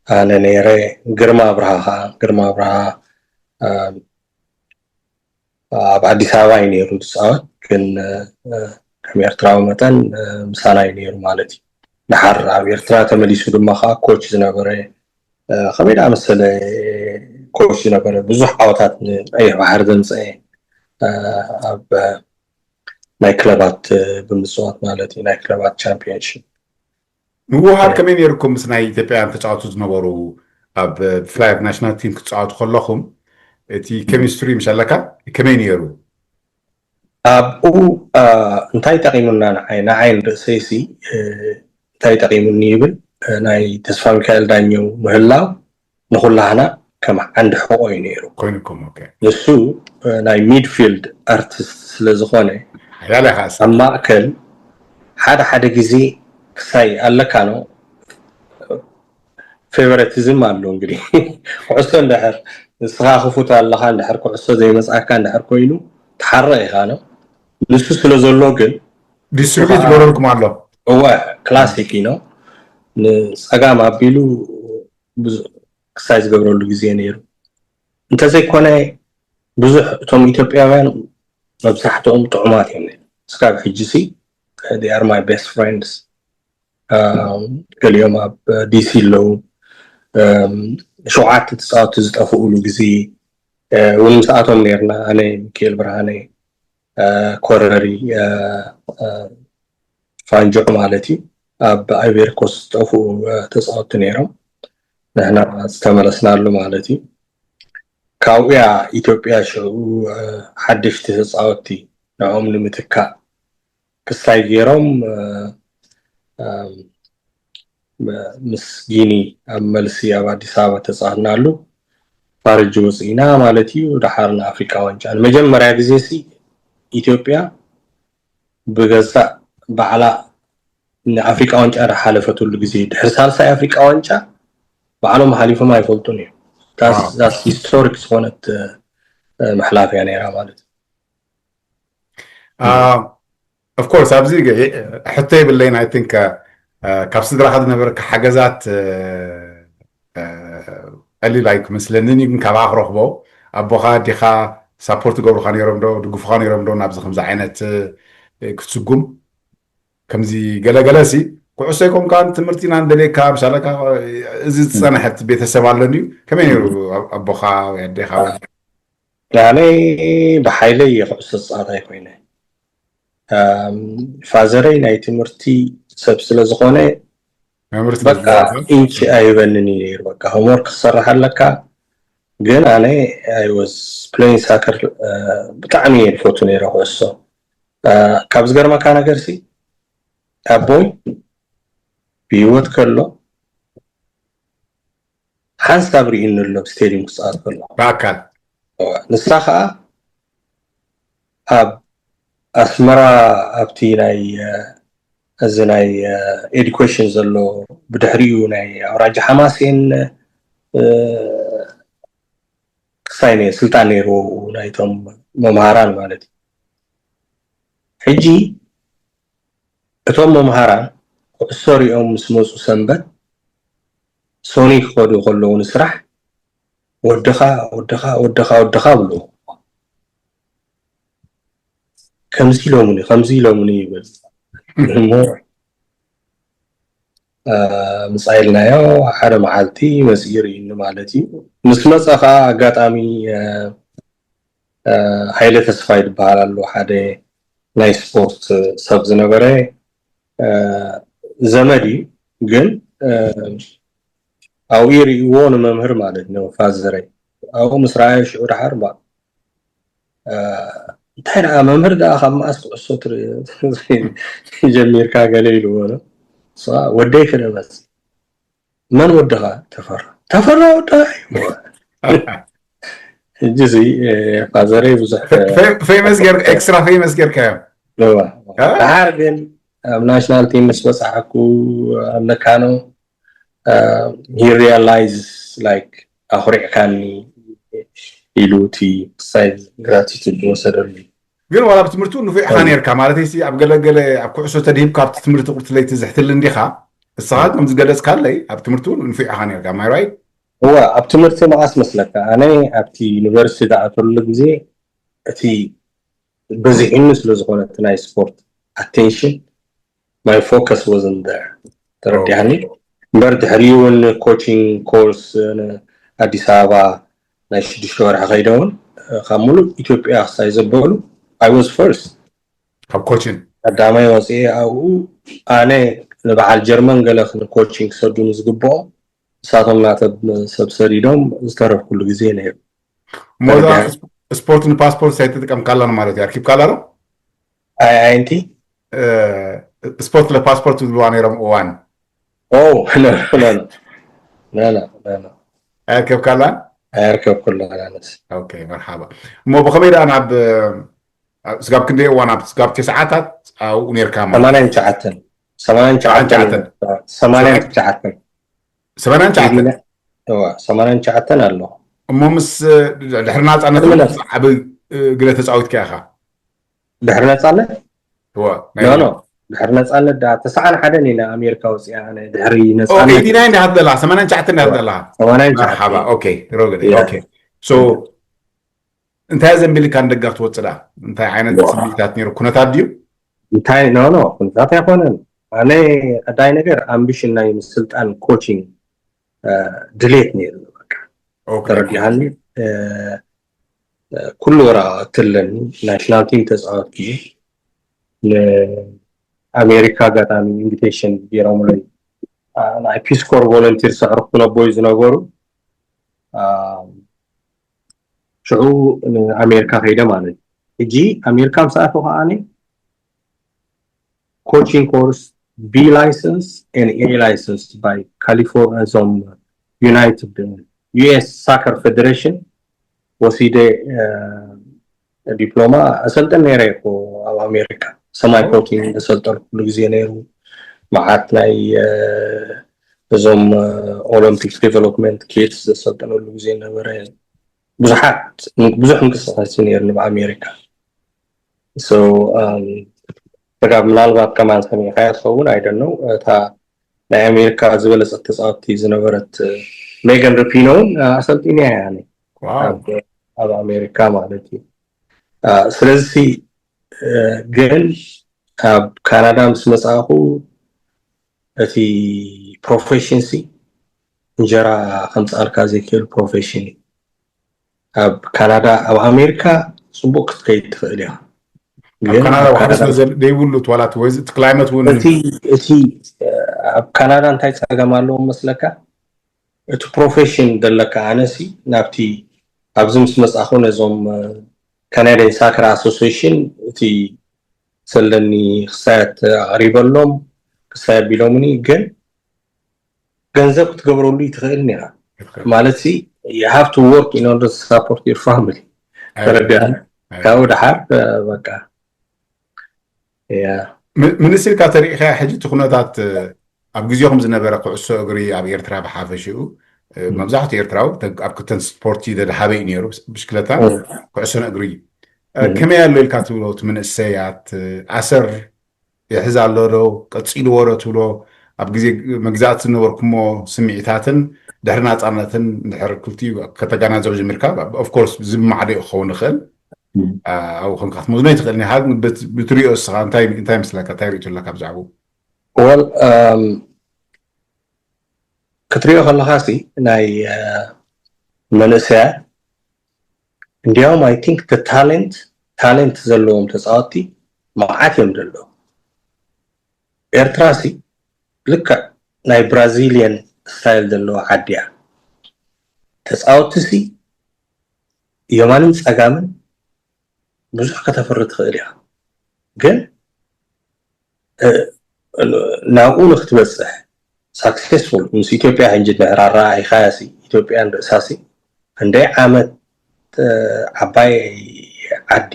ኣነ ነይረ፣ ግርማ ኣብርሃ ከዓ ግርማ ኣብርሃ ኣብ ኣዲስ ኣበባ እዩ ነይሩ ዝፃወት፣ ግን ከም ኤርትራዊ መጠን ምሳና እዩ ነይሩ ማለት እዩ። ድሓር ኣብ ኤርትራ ተመሊሱ ድማ ከዓ ኮች ዝነበረ ከመይ ደኣ መሰለ ኮች ዝነበረ ብዙሕ ዓወታት ንቀይሕ ባሕሪ ዘምፀአ ኣብ ናይ ክለባት ብምፅዋት ማለት እዩ፣ ናይ ክለባት ቻምፒዮንሽፕ። ምውሃድ ከመይ ነይርኩም ምስ ናይ ኢትዮጵያውያን ተፃወቱ ዝነበሩ ኣብ ብፍላይ ኣብ ናሽናል ቲም ክትፃወቱ ከለኹም እቲ ኬሚስትሪ ምስ ኣለካ ከመይ ነይሩ? ኣብኡ እንታይ ጠቒሙና ንዓይ ንዓይ ንርእሰይሲ እንታይ ጠቒሙኒ ይብል። ናይ ተስፋ ሚካኤል ዳኘው ምህላው ንኹላህና ከም ዓንዲ ሕቖ እዩ ነይሩ። ኮይኑኩም okay ንሱ ናይ ሚድፊልድ ኣርቲስት ስለ ዝኾነ ያለ ኻስ ኣብ ማእከል ሓደ ሓደ ግዜ ክሳይ ኣለካ ነው። ፌቨረቲዝም ኣሎ እንግዲህ። ኩዕሶ እንድሕር ንስኻ ክፉት ኣለኻ፣ እንድሕር ኩዕሶ ዘይመፅኣካ እንድሕር ኮይኑ ትሓርቕ ኢኻ ነው። ንሱ ስለ ዘሎ ግን ዲስትሪቢዩት ይገበረልኩም ኣሎ። እወ ክላሲክ ነው። ንፀጋም ኣቢሉ ብዙ ክሳይ ዝገብረሉ ግዜ ነይሩ። እንተዘይኮነ ብዙሕ እቶም ኢትዮጵያውያን መብዛሕትኦም ጥዑማት እዮም። እስካብ ሕጂ ሲ they are my best friends። ገሊኦም ኣብ ዲሲ ኣለዉ። ሸውዓተ ተፃወቲ ዝጠፍኡሉ ግዜ እውን ምስኣቶም ነርና። ኣነ፣ ሚካኤል ብርሃነ፣ ኮረሪ፣ ፋንጆ ማለት እዩ። ኣብ ኣይቬሪኮስ ዝጠፍኡ ተፃወቲ ነይሮም፣ ንሕና ዝተመለስናሉ ማለት እዩ። ካብኡያ ኢትዮጵያ ሽዑ ሓደሽቲ ተፃወቲ ንዕኦም ንምትካእ ክስታይ ገይሮም ምስ ጊኒ ኣብ መልሲ ኣብ ኣዲስ ኣበባ ተፃወትናሉ። ፋርጅ ወፅኢና ማለት እዩ። ደሓር ንኣፍሪካ ዋንጫ ንመጀመርያ ግዜ ሲ ኢትዮጵያ ብገዛእ ባዕላ ንኣፍሪካ ዋንጫ ዝሓለፈትሉ ግዜ ድሕሪ ሳልሳይ ኣፍሪካ ዋንጫ ባዕሎም ሓሊፎም ኣይፈልጡን እዮም። ሂስቶሪክ ዝኾነት መሕላፍያ ነይራ ማለት እዩ። ኦፍኮርስ ኣብዚ ሕቶ የብለይን። ኣይ ቲንክ ካብ ስድራኻ ዝነበረካ ሓገዛት ቀሊል ኣይክመስለንን እዩ፣ ግን ካባኻ ክረኽቦ ኣቦኻ ኣዴኻ ሳፖርት ገብሩኻ ነይሮም ዶ ድግፉኻ ነይሮም ዶ ናብዚ ከምዚ ዓይነት ክትስጉም? ከምዚ ገለገለ ሲ ኩዕሶ ይኮንካን ትምህርቲ ኢና ንደልየካ ምሻለካ እዚ ዝፀንሐት ቤተሰብ ኣሎ ድዩ? ከመይ ነይሩ ኣቦኻ ወይ ኣዴኻ? ኣነ ብሓይለይ እየ ኩዕሶ ዝፃወት ኣይኮይነ። ፋዘረይ ናይ ትምህርቲ ሰብ ስለ ዝኾነ በቃ ኢንች ኣይበንን እዩ ነይሩ። በቃ ሆምወርክ ክሰርሕ ኣለካ። ግን ኣነ ኣይ ወዝ ፕሌይን ሳከር ብጣዕሚ እየ ዝፈቱ ነይረ ኩዕሶ። ካብ ዝገርመካ ነገር ሲ ኣቦይ ብህይወት ከሎ ሓንሳብ ርኢኒ ኣሎ ስቴድዩም ክፃወት ከሎ ብኣካል። ንሳ ከዓ ኣብ ኣስመራ ኣብቲ ናይ እዚ ናይ ኤዱኬሽን ዘሎ ብድሕሪኡ ናይ ኣውራጃ ሓማሴን ክሳይ ስልጣን ነይሩ ናይቶም መምሃራን ማለት እዩ። ሕጂ እቶም መምሃራን ኩዕሶ ሪኦም ምስ መፁ ሰንበት ሶኒ ክኸዱ ከለዉ ንስራሕ ወድኻ ወድኻ ወድኻ ወድኻ ብሉ ከምዚ ኢሎምኒ ከምዚ ኢሎምኒ ይብል እሞ ምፃ ኢልናዮ። ሓደ መዓልቲ መፅኢ ርእኒ ማለት እዩ። ምስ መፀ ከዓ ኣጋጣሚ ሃይለ ተስፋይ ዝበሃል ኣሎ ሓደ ናይ ስፖርት ሰብ ዝነበረ ዘመድ እዩ። ግን ኣብኡ ይርእይዎ ንመምህር ማለት ነው ፋዘረይ ኣብኡ ምስ ረኣዮ ሽዑ ደሓር ባ እንታይ ደኣ መምህር ደኣ ካብ መኣስ ኩዕሶ ጀሚርካ ገለ ኢልዎ ወደይ ክደመፅ መን ወድኻ ተፈራ ተፈራ ወድኻ ሕጂ እዚ ፋዘረይ ብዙሕ ፌመስ ጌር ኤክስትራ ፌመስ ጌርካዮ ደሓር ግን ኣብ ናሽናል ቲም ምስ በፃሕኩ ኣለካኖ ሪላይዝ ላይክ ኣኹሪዕካኒ ኢሉ እቲ ሳይድ ግራቲቱድ ዝወሰደሉ ግን ዋላ ብትምህርቱ ንፉዕ ኢኻ ነርካ ማለት ሲ ኣብ ገለገለ ኣብ ኩዕሶ ተድሂብካ ኣብቲ ትምህርቲ ቁርትለይቲ ዝሕትል እንዲኻ እስኻ ከም ዝገለጽካለይ ኣብ ትምህርቱ ንፉዕ ኢኻ ነርካ ማይ ራይት እዋ ኣብ ትምህርቲ መዓስ መስለካ ኣነ ኣብቲ ዩኒቨርሲቲ ዝኣተሉ ግዜ እቲ በዚሕኒ ስለ ዝኾነ እቲ ናይ ስፖርት ኣቴንሽን my focus wasn't there ተረዲሃኒ እምበር ድሕሪኡ እውን ኮቺንግ ኮርስ ኣዲስ ኣበባ ናይ ሽዱሽተ ወርሒ ከይደ እውን ካብ ሙሉእ ኢትዮጵያ ክሳይ ዘበሉ I was first ካብ ኮችን ቀዳማይ ወፅኤ ኣብኡ ኣነ ንበዓል ጀርመን ገለ ንኮቺንግ ክሰዱኒ ዝግብኦም ንሳቶም ናተ ሰብ ሰዲዶም ዝተረፍኩሉ ግዜ ነይሩ ሞዛ ስፖርት ንፓስፖርት ሳይተጥቀምካላን ማለት እዩ ኣርኪብካላ ዶ ኣይ ኣይ ንቲ ስፖርት ለፓስፖርት ዝብልዋ ነይሮም እዋን ኦ ኖ ኖ ኖ ኖ ኖ ኖ ኣየርከብካላን? ኣየርከብኩላ ኣነስ ኦኬ መርሓባ። እሞ ብኸመይ ደኣ ናብ ስጋብ ክንደይ እዋን ኣብ ስጋብ ተስዓታት ኣብኡ ነርካ ማለት ሰማንያን ትሽዓተን ሰማንያን ትሽዓተን ትሽዓተን። ሰማንያን ትሽዓተን ሰማንያን ትሽዓተን እዋ ሰማንያን ትሽዓተን ኣሎ እሞ ምስ ድሕሪ ናፃነት ቅድሚ ዓብ ግደ ተፃዊትካ ኢኻ? ድሕሪ ነፃነት እወ ናይ ኖ ኖ ድሕሪ ነፃነት ዳ ተስዓን ሓደን ኢና ኣሜሪካ ወፂኣ ኣነ ድሕሪ ነፃነት ኤይቲ ናይን ዳሃት ደላ ሰማንያን ትሽዓተን ዳሃት ደላ ሰማንያን መርሓባ ትሽዓተን ኦኬ ሮግደ Yeah. ኦኬ ሶ እንታይ ዘንቢልካ ንደጋ ክትወፅእ ዳ እንታይ ዓይነት Yeah. ስምዒታት ነይሩ ኩነታት ድዩ? እንታይ ኖ ኖ ኩነታት ኣይኮነን ኣነ ቀዳይ ነገር ኣምቢሽን ናይ ምስልጣን ኮቺንግ ድሌት ነይሩ በቃ ኦኬ ተረዲሃኒ ኩሉ ወረቃቅቲ ኣለኒ ናሽናል ቲም ተፃወትኩ ንኣሜሪካ ኣጋጣሚ ኢንቪቴሽን ገይሮምለይ ናይ ፒስ ኮር ቮለንቲር ሰዕርኩ ነቦይ ዝነበሩ ሽዑ ንኣሜሪካ ከይደ ማለት እዩ ሕጂ ኣሜሪካ ምስ ኣተኹ ከዓኒ coaching course B license and A license by California እዞም United U S Soccer Federation ወሲደ ዲፕሎማ ኣሰልጥን ነይረ እኮ ኣብ ኣሜሪካ ሰማይ ኮቲንግ ዘሰልጠንኩሉ ግዜ ነይሩ መዓት ናይ እዞም ኦሎምፒክ ዴቨሎፕመንት ኬድስ ዘሰልጠነሉ ግዜ ነበረ ብዙሓት ብዙሕ እንቅስቃሴ ነይሩ ኣብ ኣሜሪካ ስጋብ ምናልባት ከማን ሰሚዕካያ ትኸውን ኣይደነው እታ ናይ ኣሜሪካ ዝበለፀት ተፃወቲ ዝነበረት ሜገን ርፒኖ እውን ኣሰልጢንያ እያ ኣብ ኣሜሪካ ማለት እዩ ስለዚ ግን ኣብ ካናዳ ምስ መፃእኩ እቲ ፕሮፌሽን ሲ እንጀራ ከምፅኣልካ ዘይክእል ፕሮፌሽን እዩ ኣብ ካናዳ ኣብ ኣሜሪካ ፅቡቅ ክትከይድ ትኽእል እያ ኣብ ካናዳ ዋሕደ ስለ ዘይብሉ ዋላት ወይ እቲ ክላይመት እውን እቲ እቲ ኣብ ካናዳ እንታይ ፀገም ኣለዎ መስለካ እቲ ፕሮፌሽን ዘለካ ኣነሲ ናብቲ ኣብዚ ምስ መፃኹ ነዞም ካናዳን ሳክራ ኣሶሲሽን እቲ ዘለኒ ክሳያት ኣቅሪበሎም ክሳይ ኣቢሎምኒ ግን ገንዘብ ክትገብረሉ ትኽእል ኒኻ ማለት ሲ you have to work in order to support your family ተረዲኣን ካብኡ ድሓር በቃ ምንስ ኢልካ ተሪኢኻ ሕጂ እቲ ኩነታት ኣብ ግዜኹም ዝነበረ ኩዕሶ እግሪ ኣብ ኤርትራ ብሓፈሽኡ መብዛሕትኡ ኤርትራዊ ኣብ ክተን ስፖርቲ ዘድሃበ እዩ ነይሩ ብሽክለታን ኩዕሶን እግሪ ከመይ ኣሎ ኢልካ ትብሎ እቲ መንእሰያት ኣሰር ይሕዝ ኣሎ ዶ ቀፂልዎ ዶ ትብሎ ኣብ ግዜ መግዛእቲ ዝነበርኩሞ ስምዒታትን ድሕሪ ናፃነትን ድሕሪ ክልቲኡ ከተጋናዘብ ጀሚርካ ኦፍኮርስ ዝማዕደ ክኸውን ይኽእል ኣብኡ ኮንካ ክትመዝኖ ይትኽእል ኒኻ ብትሪኦ እስኻ እንታይ ምስለካ እንታይ ርእቶ ኣለካ ብዛዕባኡ ወል ክትሪኦ ከለኻ ሲ ናይ መንእሰያት እንዲያውም I think the talent talent ዘለዎም ተፃወቲ መዓት እዮም ዘለዉ ኤርትራ ሲ ልክዕ ናይ ብራዚሊየን ስታይል ዘለዎ ዓዲ እያ ተፃወቲ ሲ የማንን ፀጋምን ብዙሕ ከተፍሪ ትኽእል እያ ግን ናብኡ ንክትበፅሕ ሳክሴስፉል ምስ ኢትዮጵያ ሕንጂ ድሕር ኣረኣኢኻያ ኢትዮጵያን ርእሳሲ ክንደይ ዓመት ዓባይ ዓዲ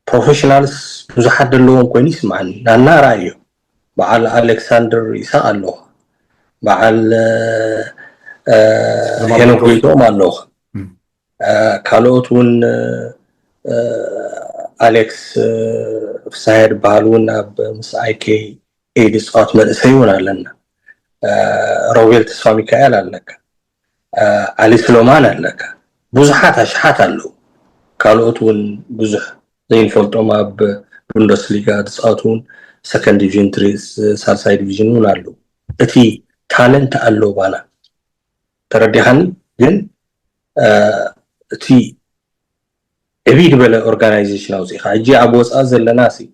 ፕሮፌሽናልስ ብዙሓት ዘለዎም ኮይኑ ይስምዓኒ ናና ራእዮ በዓል ኣሌክሳንደር ይስሐቅ ኣለኹ በዓል ሄኖክ ጎይትኦም ኣለኹ ካልኦት እውን ኣሌክስ ፍሳሃ ዝበሃል እውን ኣብ ምስ ኣይኬ ኤ ዝፃወት መንእሰይ እውን ኣለና ሮቤል ተስፋ ሚካኤል ኣለካ ኣሊ ስሎማን ኣለካ ብዙሓት ኣሽሓት ኣለዉ ካልኦት እውን ብዙሕ ዘይንፈልጦም ኣብ ቡንደስሊጋ ዝፃወት እውን ሰከንድ ዲቪዥን ትሪ ሳልሳይ ዲቪዥን እውን ኣለዉ እቲ ታለንት ኣሎ ባና ተረዲኻኒ ግን እቲ ዕብይ ዝበለ ኦርጋናይዜሽን ኣውፅኢኻ ሕጂ ኣብ ወፃኢ ዘለና ሲ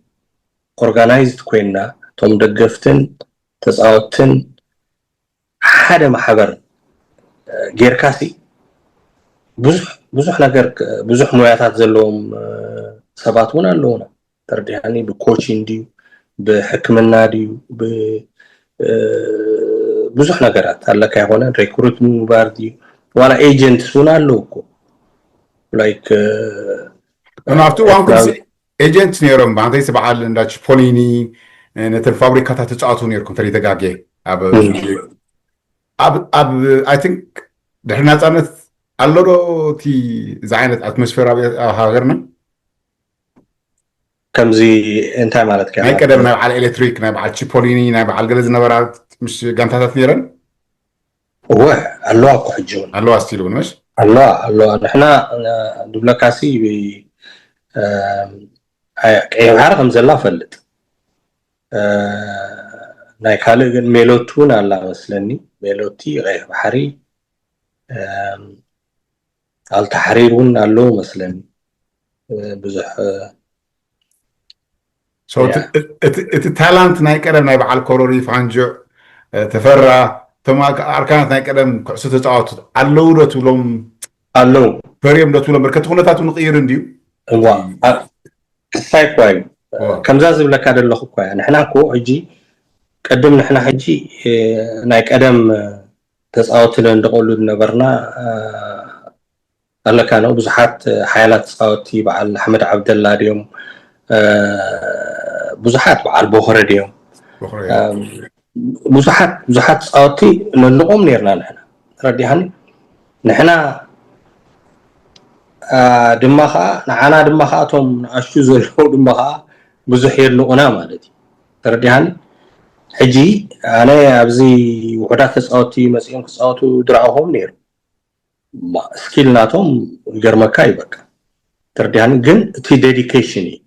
ኦርጋናይዝድ ኮይንና እቶም ደገፍትን ተፃወትን ሓደ ማሕበር ጌርካ ሲ ብዙሕ ነገር ብዙሕ ሞያታት ዘለዎም ሰባት እውን ኣለውና ተረዲሃኒ ብኮችን ድዩ ብሕክምና ድዩ ብዙሕ ነገራት ኣለካ ይኮነ ሪክሩት ምግባር ድዩ ዋላ ኤጀንትስ እውን ኣለዉ እኮ ላይክ ኣብቲ እዋንኩም ኤጀንት ነይሮም ማለተይ በዓል እንዳ ቺፖሊኒ ነተን ፋብሪካታት ትፃወቱ ነርኩም ተደጋገ ኣብ ኣብ I think ድሕሪ ናፃነት ኣሎ ዶ እቲ እዚ ዓይነት ኣትሞስፌር ኣብ ሃገርና ከምዚ እንታይ ማለት ከ ናይ ቀደም ናይ በዓል ኤሌክትሪክ ናይ በዓል ቺፖሊኒ ናይ በዓል ገለ ዝነበራ ምስ ጋንታታት ነይረን እወ ኣለዋ እኮ ሕጂ እውን ኣለዋ ስቲል እውን መሽ ኣለዋ ኣለዋ ንሕና ድብለካሲ ቀይሕ ባሕሪ ከም ዘላ ፈልጥ ናይ ካልእ ግን ሜሎቲ እውን ኣላ መስለኒ ሜሎቲ ቀይሕ ባሕሪ ኣልተሓሪር እውን ኣለዉ መስለኒ ብዙሕ እቲ ታላንት ናይ ቀደም ናይ በዓል ኮሮሪ ፋንጆዕ ተፈራ እቶም ኣርካናት ናይ ቀደም ኩዕሶ ተፃወቱ ኣለዉ ዶ ትብሎም ኣለዉ ፈርዮም ዶ ትብሎም በርከቲ ኩነታት ንቅይር እንድዩ እዋ ክሳይ እኳ እዩ ከምዛ ዝብለካ ዘለኹ እኳ እያ ንሕና እኮ ሕጂ ቅድም ንሕና ሕጂ ናይ ቀደም ተፃወቲ ንደቀሉ ዝነበርና ኣለካ ነው ብዙሓት ሓያላት ተፃወቲ በዓል ኣሕመድ ዓብደላ ድዮም ብዙሓት በዓል ቦኽረ ድዮም ብዙሓት ብዙሓት ተፃወቲ ነንቆም ነርና ንሕና ረዲሃኒ ንሕና ድማ ከዓ ንዓና ድማ ከዓ እቶም ንኣሽቱ ዘለዉ ድማ ከዓ ብዙሕ የድንቁና ማለት እዩ ተረዲሃኒ ሕጂ ኣነ ኣብዚ ውሑዳት ተፃወቲ መፂኦም ክፃወቱ ድርዕኹም ነይሩ ስኪል ናቶም ይገርመካ እዩ በቃ ተረዲሃኒ ግን እቲ ዴዲኬሽን እዩ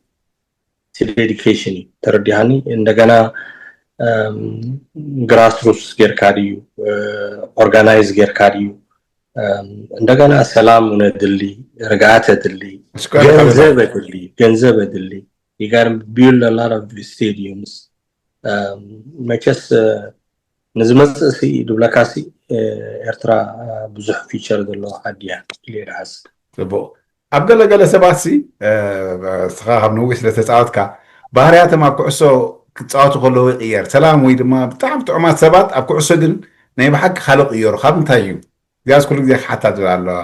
እቲ ዴዲኬሽን እዩ ተረዲሃኒ እንደገና ግራስሩትስ ጌርካ ድዩ ኦርጋናይዝ ጌርካ ድዩ እንደገና ሰላም ነድሊ ርግኣት ኣድሊ ገንዘብ ኣድሊ ገንዘብ ኣድሊ you gotta build a lot of stadiums መቸስ ንዝመፅእ ሲ ድብለካ ሲ ኤርትራ ብዙሕ ፊቸር ዘለዎ ዓዲ እያ ኢለ ይሓስብ ፅቡቅ ኣብ ገለገለ ሰባት ሲ እስኻ ካብ ነዊሕ ስለተፃወትካ ባህርያቶም ኣብ ኩዕሶ ክፃወቱ ከለዉ ይቅየር ሰላም ወይ ድማ ብጣዕሚ ጥዑማት ሰባት ኣብ ኩዕሶ ግን ናይ ብሓቂ ካልእ ቅየሩ ካብ እንታይ እዩ እዚኣስ ኩሉ ግዜ ክሓታ ዝብል ኣለዋ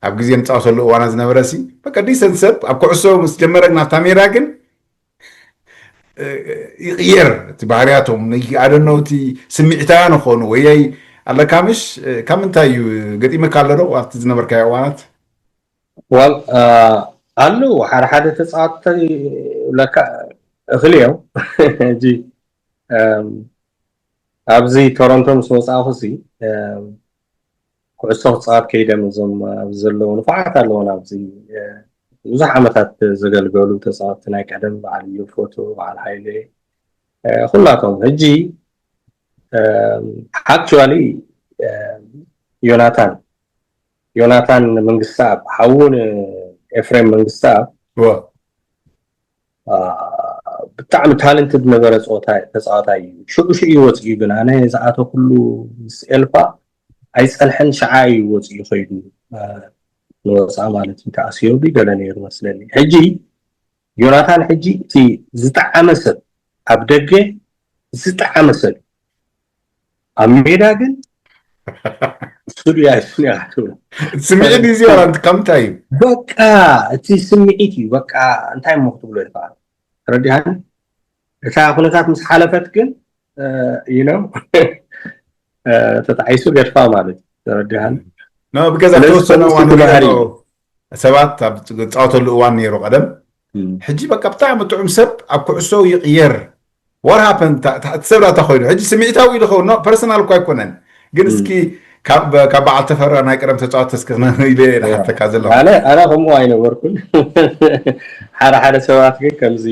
ኣብ ግዜ ንፃወተሉ እዋና ዝነበረ ሲ በቃ ዲሰንት ሰብ ኣብ ኩዕሶ ምስ ጀመረ ናብታ ሜዳ ግን ይቕየር እቲ ባህርያቶም ኣደነውቲ ስምዒታውያን ይኾኑ ወያይ ኣለካ ምሽ ካብ ምንታይ እዩ ገጢመካ ኣሎ ዶ ኣብቲ ዝነበርካዮ እዋናት ዋል ኣለዉ ሓደ ሓደ ተፃወቲ ለካ እኽል እዮም ሕጂ ኣብዚ ቶሮንቶ ምስ መፃእኹ ሲ ኩዕሶ ክፃወት ከይደ እዞም ኣብዚ ዘለዉ ንፉዓት ኣለዉን ኣብዚ ብዙሕ ዓመታት ዘገልገሉ ተፃወቲ ናይ ቀደም በዓል ዮፎቶ በዓል ሃይለ ኩላቶም ሕጂ actually ዮናታን ዮናታን መንግስተኣብ ሓውን ኤፍሬም መንግስተኣብ ብጣዕሚ ታለንትድ ነበረ ተፃዋታይ እዩ ሽዑ ሽዑ እዩ ወፅኡ ግን ኣነ ዝኣተኩሉ ምስ ኤልፓ ኣይፀንሐን ሸዓ እዩ ወፅኡ ከይዱ ንወፃ ማለት እዩ ተኣሲሩ ገለ ነይሩ መስለኒ ሕጂ ዮናታን ሕጂ እቲ ዝጠዓመ ሰብ ኣብ ደገ ዝጠዓመ ሰብ ኣብ ሜዳ ግን ስቱድዮ ኣይስኒያ ትብሎ ስምዒት እዩ ዚባላ ከምታይ እዩ በቃ እቲ ስምዒት እዩ በቃ እንታይ እሞ ክትብሎ ይትበሃል ረዲሃን እታ ኩነታት ምስ ሓለፈት ግን you know ተጣዒሱ ገድፋ ማለት እዩ ተረዲሃን ብገዛ ተወሰነ እዋን ሰባት ኣብ ዝፃወተሉ እዋን ነይሩ ቀደም ሕጂ በቃ ብጣዕሚ ጥዑም ሰብ ኣብ ኩዕሶ ይቕየር what happened እቲ ሰብ ዳታ ኮይኑ ሕጂ ስምዒታዊ ኢሉ ኸውን ፐርሰናል እኳ ኣይኮነን ግን እስኪ ካብ በዓል ተፈራ ናይ ቀደም ተፃወት ተስክኽነ ኢለ ንሓተካ ዘለኹ ኣነ ከምኡ ኣይነበርኩን ሓደ ሓደ ሰባት ግን ከምዚ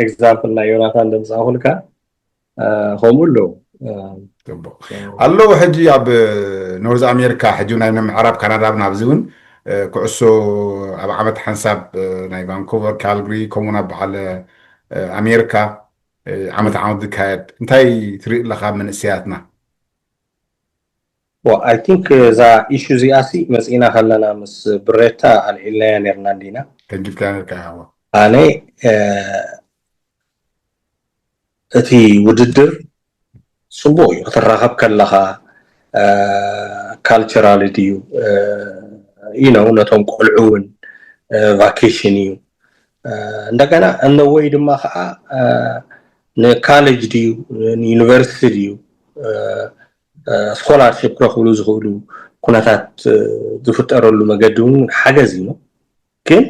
ኤግዛምፕል ናይ ዮናታን ደምፃእኩልካ ከምኡ ኣለዉ ኣለዉ ሕጂ ኣብ ኖርዝ ኣሜሪካ ሕጂ ናይ ምዕራብ ካናዳ ኣብዚ እውን ኩዕሶ ኣብ ዓመት ሓንሳብ ናይ ቫንኮቨር ካልግሪ ከምኡ ናብ በዓል ኣሜሪካ ዓመት ዓመት ዝካየድ እንታይ ትርኢ ኣለካ መንእሰያትና I think እዛ ኢሹ እዚኣ ሲ መፂና ከለና ምስ ብሬታ ኣልዒልናያ ነርና እንዲና ተንኪፍካ ነርካ ኣነ እቲ ውድድር ጽቡቕ እዩ። ክትራኸብ ከለኻ ካልቸራል ድዩ ኢነው ነቶም ቆልዑ እውን ቫኬሽን እዩ። እንደገና እነወይ ድማ ከዓ ንካሌጅ ድዩ ንዩኒቨርሲቲ ድዩ ስኮላርሽፕ ክረኽብሉ ዝኽእሉ ኩነታት ዝፍጠረሉ መገዲ እውን ሓገዝ እዩ። ግን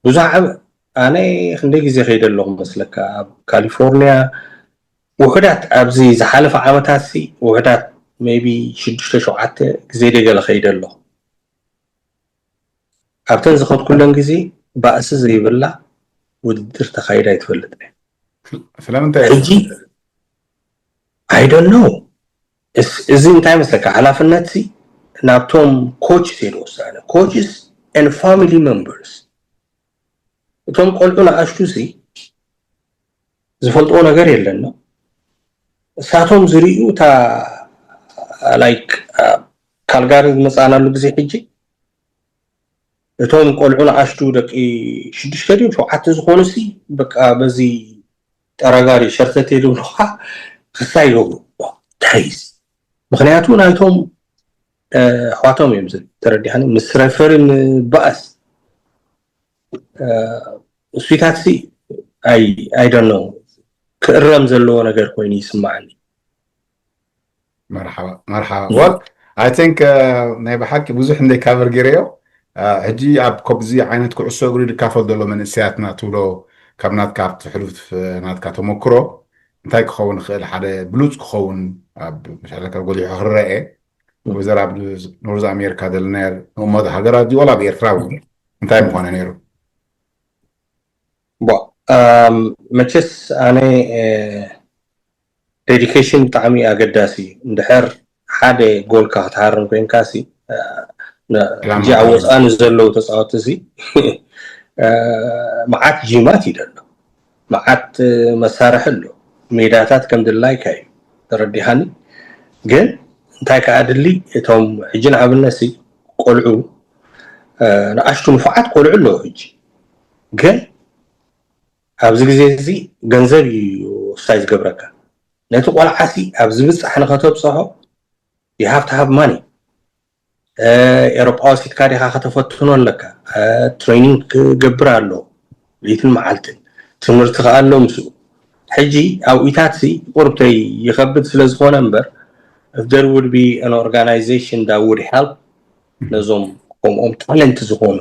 ብዙሕ ዓመት ኣነ ክንደይ ግዜ ከይደ ኣለኹ መስለካ ኣብ ካሊፎርኒያ ውሕዳት ኣብዚ ዝሓለፈ ዓመታት ሲ ውሕዳት maybe ሽዱሽተ ሸውዓተ ግዜ ደገለ ከይደ ኣለኹ። ኣብተን ዝኸድኩለን ግዜ ባእሲ ዘይብላ ውድድር ተኻይዳ ኣይትፈልጥ። ስለምንታይ ሕጂ I don't know እዚ እንታይ መስለካ ሓላፍነት ሲ ናብቶም ኮች ሴድ ወሳነ coaches and family members እቶም ቆልዑ ንኣሽቱ ሲ ዝፈልጥዎ ነገር የለን እሳቶም ዝርእዩ እታ like ካልጋሪ ዝመፃናሉ ግዜ ሕጂ እቶም ቆልዑ ንኣሽቱ ደቂ ሽዱሽተ ድዮም ሸውዓተ ዝኾኑ ሲ በቃ በዚ ጠረጋሪ ሸርተት የድብሉካ ክሳ ይገብሩ ታይዝ ምክንያቱ ናይቶም ኣሕዋቶም እዮም ዝብል ተረዲኻኒ ምስ ሬፈሪ ምባኣስ እሱታት ሲ I don't know ክእረም ዘለዎ ነገር ኮይኑ ይስማዓኒ። መርሓባ መርሓባ well I think ናይ ብሓቂ ብዙሕ እንደ ካቨር ገይረዮ ሕጂ ኣብ ኮብዚ ዓይነት ኩዕሶ እግሪ ዝካፈል ዘሎ መንእሰያትና ትብሎ ካብ ናትካ ኣብቲ ሕሉፍ ናትካ ተመክሮ እንታይ ክኸውን ይኽእል ሓደ ብሉፅ ክኸውን ኣብ መሻለካ ጎሊሑ ክረአ ወዘር ኣብ ኖርዝ ኣሜሪካ ዘለና ንእሞ ሃገራት ድዩ ወላ ኣብ ኤርትራ እውን እንታይ ምኾነ ነይሩ መቸስ ኣነ ዴዲኬሽን ብጣዕሚ ኣገዳሲ እዩ እንድሕር ሓደ ጎልካ ክትሃርም ኮይንካ ሲ ሕጂ ኣብ ወፃኢ ንዘለዉ ተፃወቲ ሲ መዓት ጂማት እዩ ዘሎ መዓት መሳርሒ ኣሎ ሜዳታት ከም ድላይካ እዩ ተረዲኻኒ ግን እንታይ ከዓ ድሊ እቶም ሕጂ ንኣብነት ሲ ቆልዑ ንኣሽቱ ንፉዓት ቆልዑ ኣለዉ ሕጂ ግን ኣብዚ ግዜ እዚ ገንዘብ እዩ ሳይ ዝገብረካ ነቲ ቆልዓ ሲ ኣብ ዝብፃሕ ንኸተብፅሖ you have to have money ኤሮጳ ወሲድካ ዲኻ ከተፈትኖ ኣለካ ትሬኒንግ ክገብር ኣሎ ለይትን መዓልትን ትምህርቲ ከኣ ኣሎ ምስኡ ሕጂ ኣብኢታት ሲ ቁርብተይ ይኸብድ ስለ ዝኾነ እምበር if there would be an organization that would help ነዞም ከምኦም ታለንት ዝኾኑ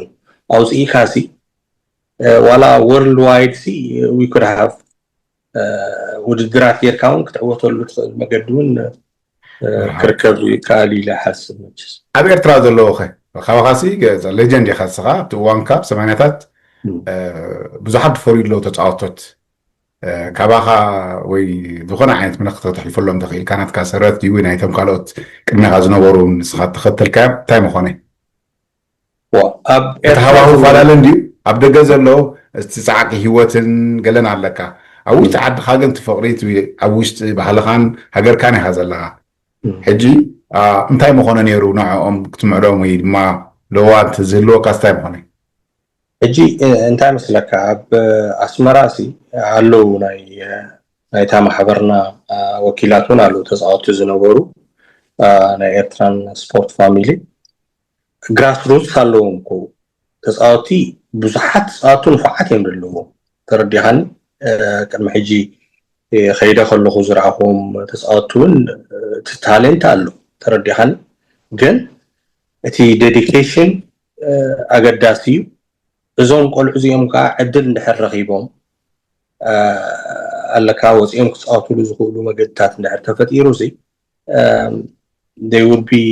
ኣውፅኢካ ሲ ዋላ world wide ሲ we could have ውድድራት ጌርካ እውን ክትዕወተሉ ትኽእል መገዲ እውን ክርከብ ይከኣል ኢለ ሓስብ መችስ ኣብ ኤርትራ ዘለዎ ኸ ካባኻሲ ሌጀንድ ኢኻ ስኻ ኣብቲ እዋንካ ኣብ ሰማንያታት ብዙሓት ዝፈርዩ ኣለዉ ተፃወቶት ካባኻ ወይ ዝኾነ ዓይነት ምልክት ከተሕልፈሎም ተኽኢልካ ናትካ ሰረት ድዩ ናይቶም ካልኦት ቅድሜኻ ዝነበሩ ንስኻ ተኸተልካዮም እንታይ ምኾነ እቲ ሃዋሁ ፈላለ እንድዩ ኣብ ደገ ዘሎ እቲ ፃዕቂ ህይወትን ገለን ኣለካ ኣብ ውሽጢ ዓድኻ ግን ትፈቕሪ ኣብ ውሽጢ ባህልኻን ሃገርካን ኢኻ ዘለኻ ሕጂ እንታይ ምኾነ ነይሩ ንዕኦም ክትምዕዶም ወይ ድማ ለዋንቲ ዝህልወካስ እንታይ ምኾነ ሕጂ እንታይ መስለካ ኣብ ኣስመራ ሲ ኣለዉ ናይ ናይታ ማሕበርና ወኪላት እውን ኣለዉ ተፃወቲ ዝነበሩ ናይ ኤርትራን ስፖርት ፋሚሊ ግራስ ሩትስ ኣለዎም እኮ ተፃወቲ ብዙሓት ተፃወቲ ንፉዓት እዮም ዘለዎም ተረዲኻኒ ቅድሚ ሕጂ ከይደ ከለኹ ዝረኣኹዎም ተፃወቲ እውን እቲ ታሌንት ኣሎ ተረዲኻኒ ግን እቲ ዴዲኬሽን ኣገዳሲ እዩ እዞም ቆልዑ እዚኦም ከዓ ዕድል እንድሕር ረኺቦም ኣለካ ወፂኦም ክፃወትሉ ዝኽእሉ መገድታት እንድሕር ተፈጢሩ ሲ they would be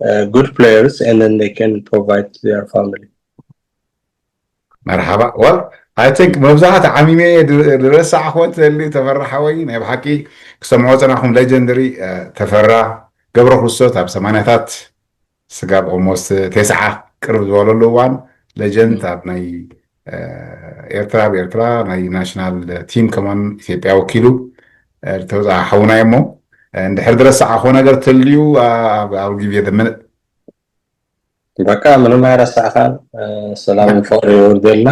uh, good players and then they can provide to their family. መርሓባ well I think መብዛሕት ዓሚመ ዝረሳዕኹ ትህሊ ተፈራ ሓወይ ናይ ብሓቂ ክሰምዖ ፀናኹም ሌጀንደሪ ተፈራ ገብረ ክርስቶስ ኣብ ሰማንያታት ስጋብ ኦልሞስት ቴስዓ ቅርብ ዝበለሉ እዋን ሌጀንድ ኣብ ናይ ኤርትራ ኣብ ኤርትራ ናይ ናሽናል ቲም ከማን ኢትዮጵያ ወኪሉ ዝተወፅኣ ሓውና እሞ እንድሕር ዝረሳዕኹ ነገር ተልዩ ኣብ ግዜ ደመነ በቃ ምንም ኣይረሳዕኻን ሰላምን ፍቅሪ የወርደልና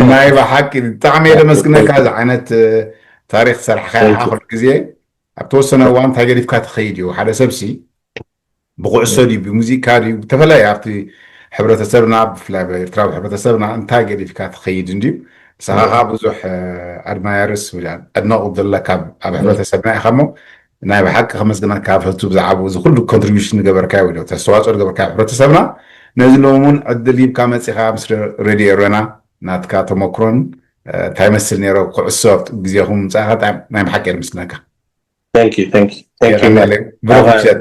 ናይ ብሓቂ ብጣዕሚ እየ ደመስግነካ እዚ ዓይነት ታሪክ ዝሰራሕካ ኢኻ። ኩሉ ግዜ ኣብ ተወሰነ እዋን እንታይ ገዲፍካ ትኸይድ እዩ ሓደ ሰብሲ ብኩዕሶ ድዩ ብሙዚቃ ድዩ ብተፈለየ ኣብቲ ሕብረተሰብና ብፍላይ ኤርትራዊ ሕብረተሰብና እንታይ ገዲፍካ ትኸይድ እንድዩ። ንስኻ ከዓ ብዙሕ ኣድማየርስ ኣድናቑት ዘለካ ኣብ ሕብረተሰብና ኢኻ እሞ ናይ ብሓቂ ከመስግነካ ፍቱ ብዛዕባ እዚ ኩሉ ኮንትሪቢሽን ዝገበርካዮ ወይ ተስተዋፅኦ ዝገበርካዮ ሕብረተሰሰብና። ነዚ ሎም እውን ዕድል ሂብካ መፂኻ ምስ ሬድዮ ኤረና ናትካ ተመክሮን እንታይ መስል ነይሮ ኩዕሶ ግዜኹም ምፃእካ ብጣዕሚ ናይ ብሓቂ የመስግነካ። Thank you, thank you, thank you. ብሩክ ምሸት።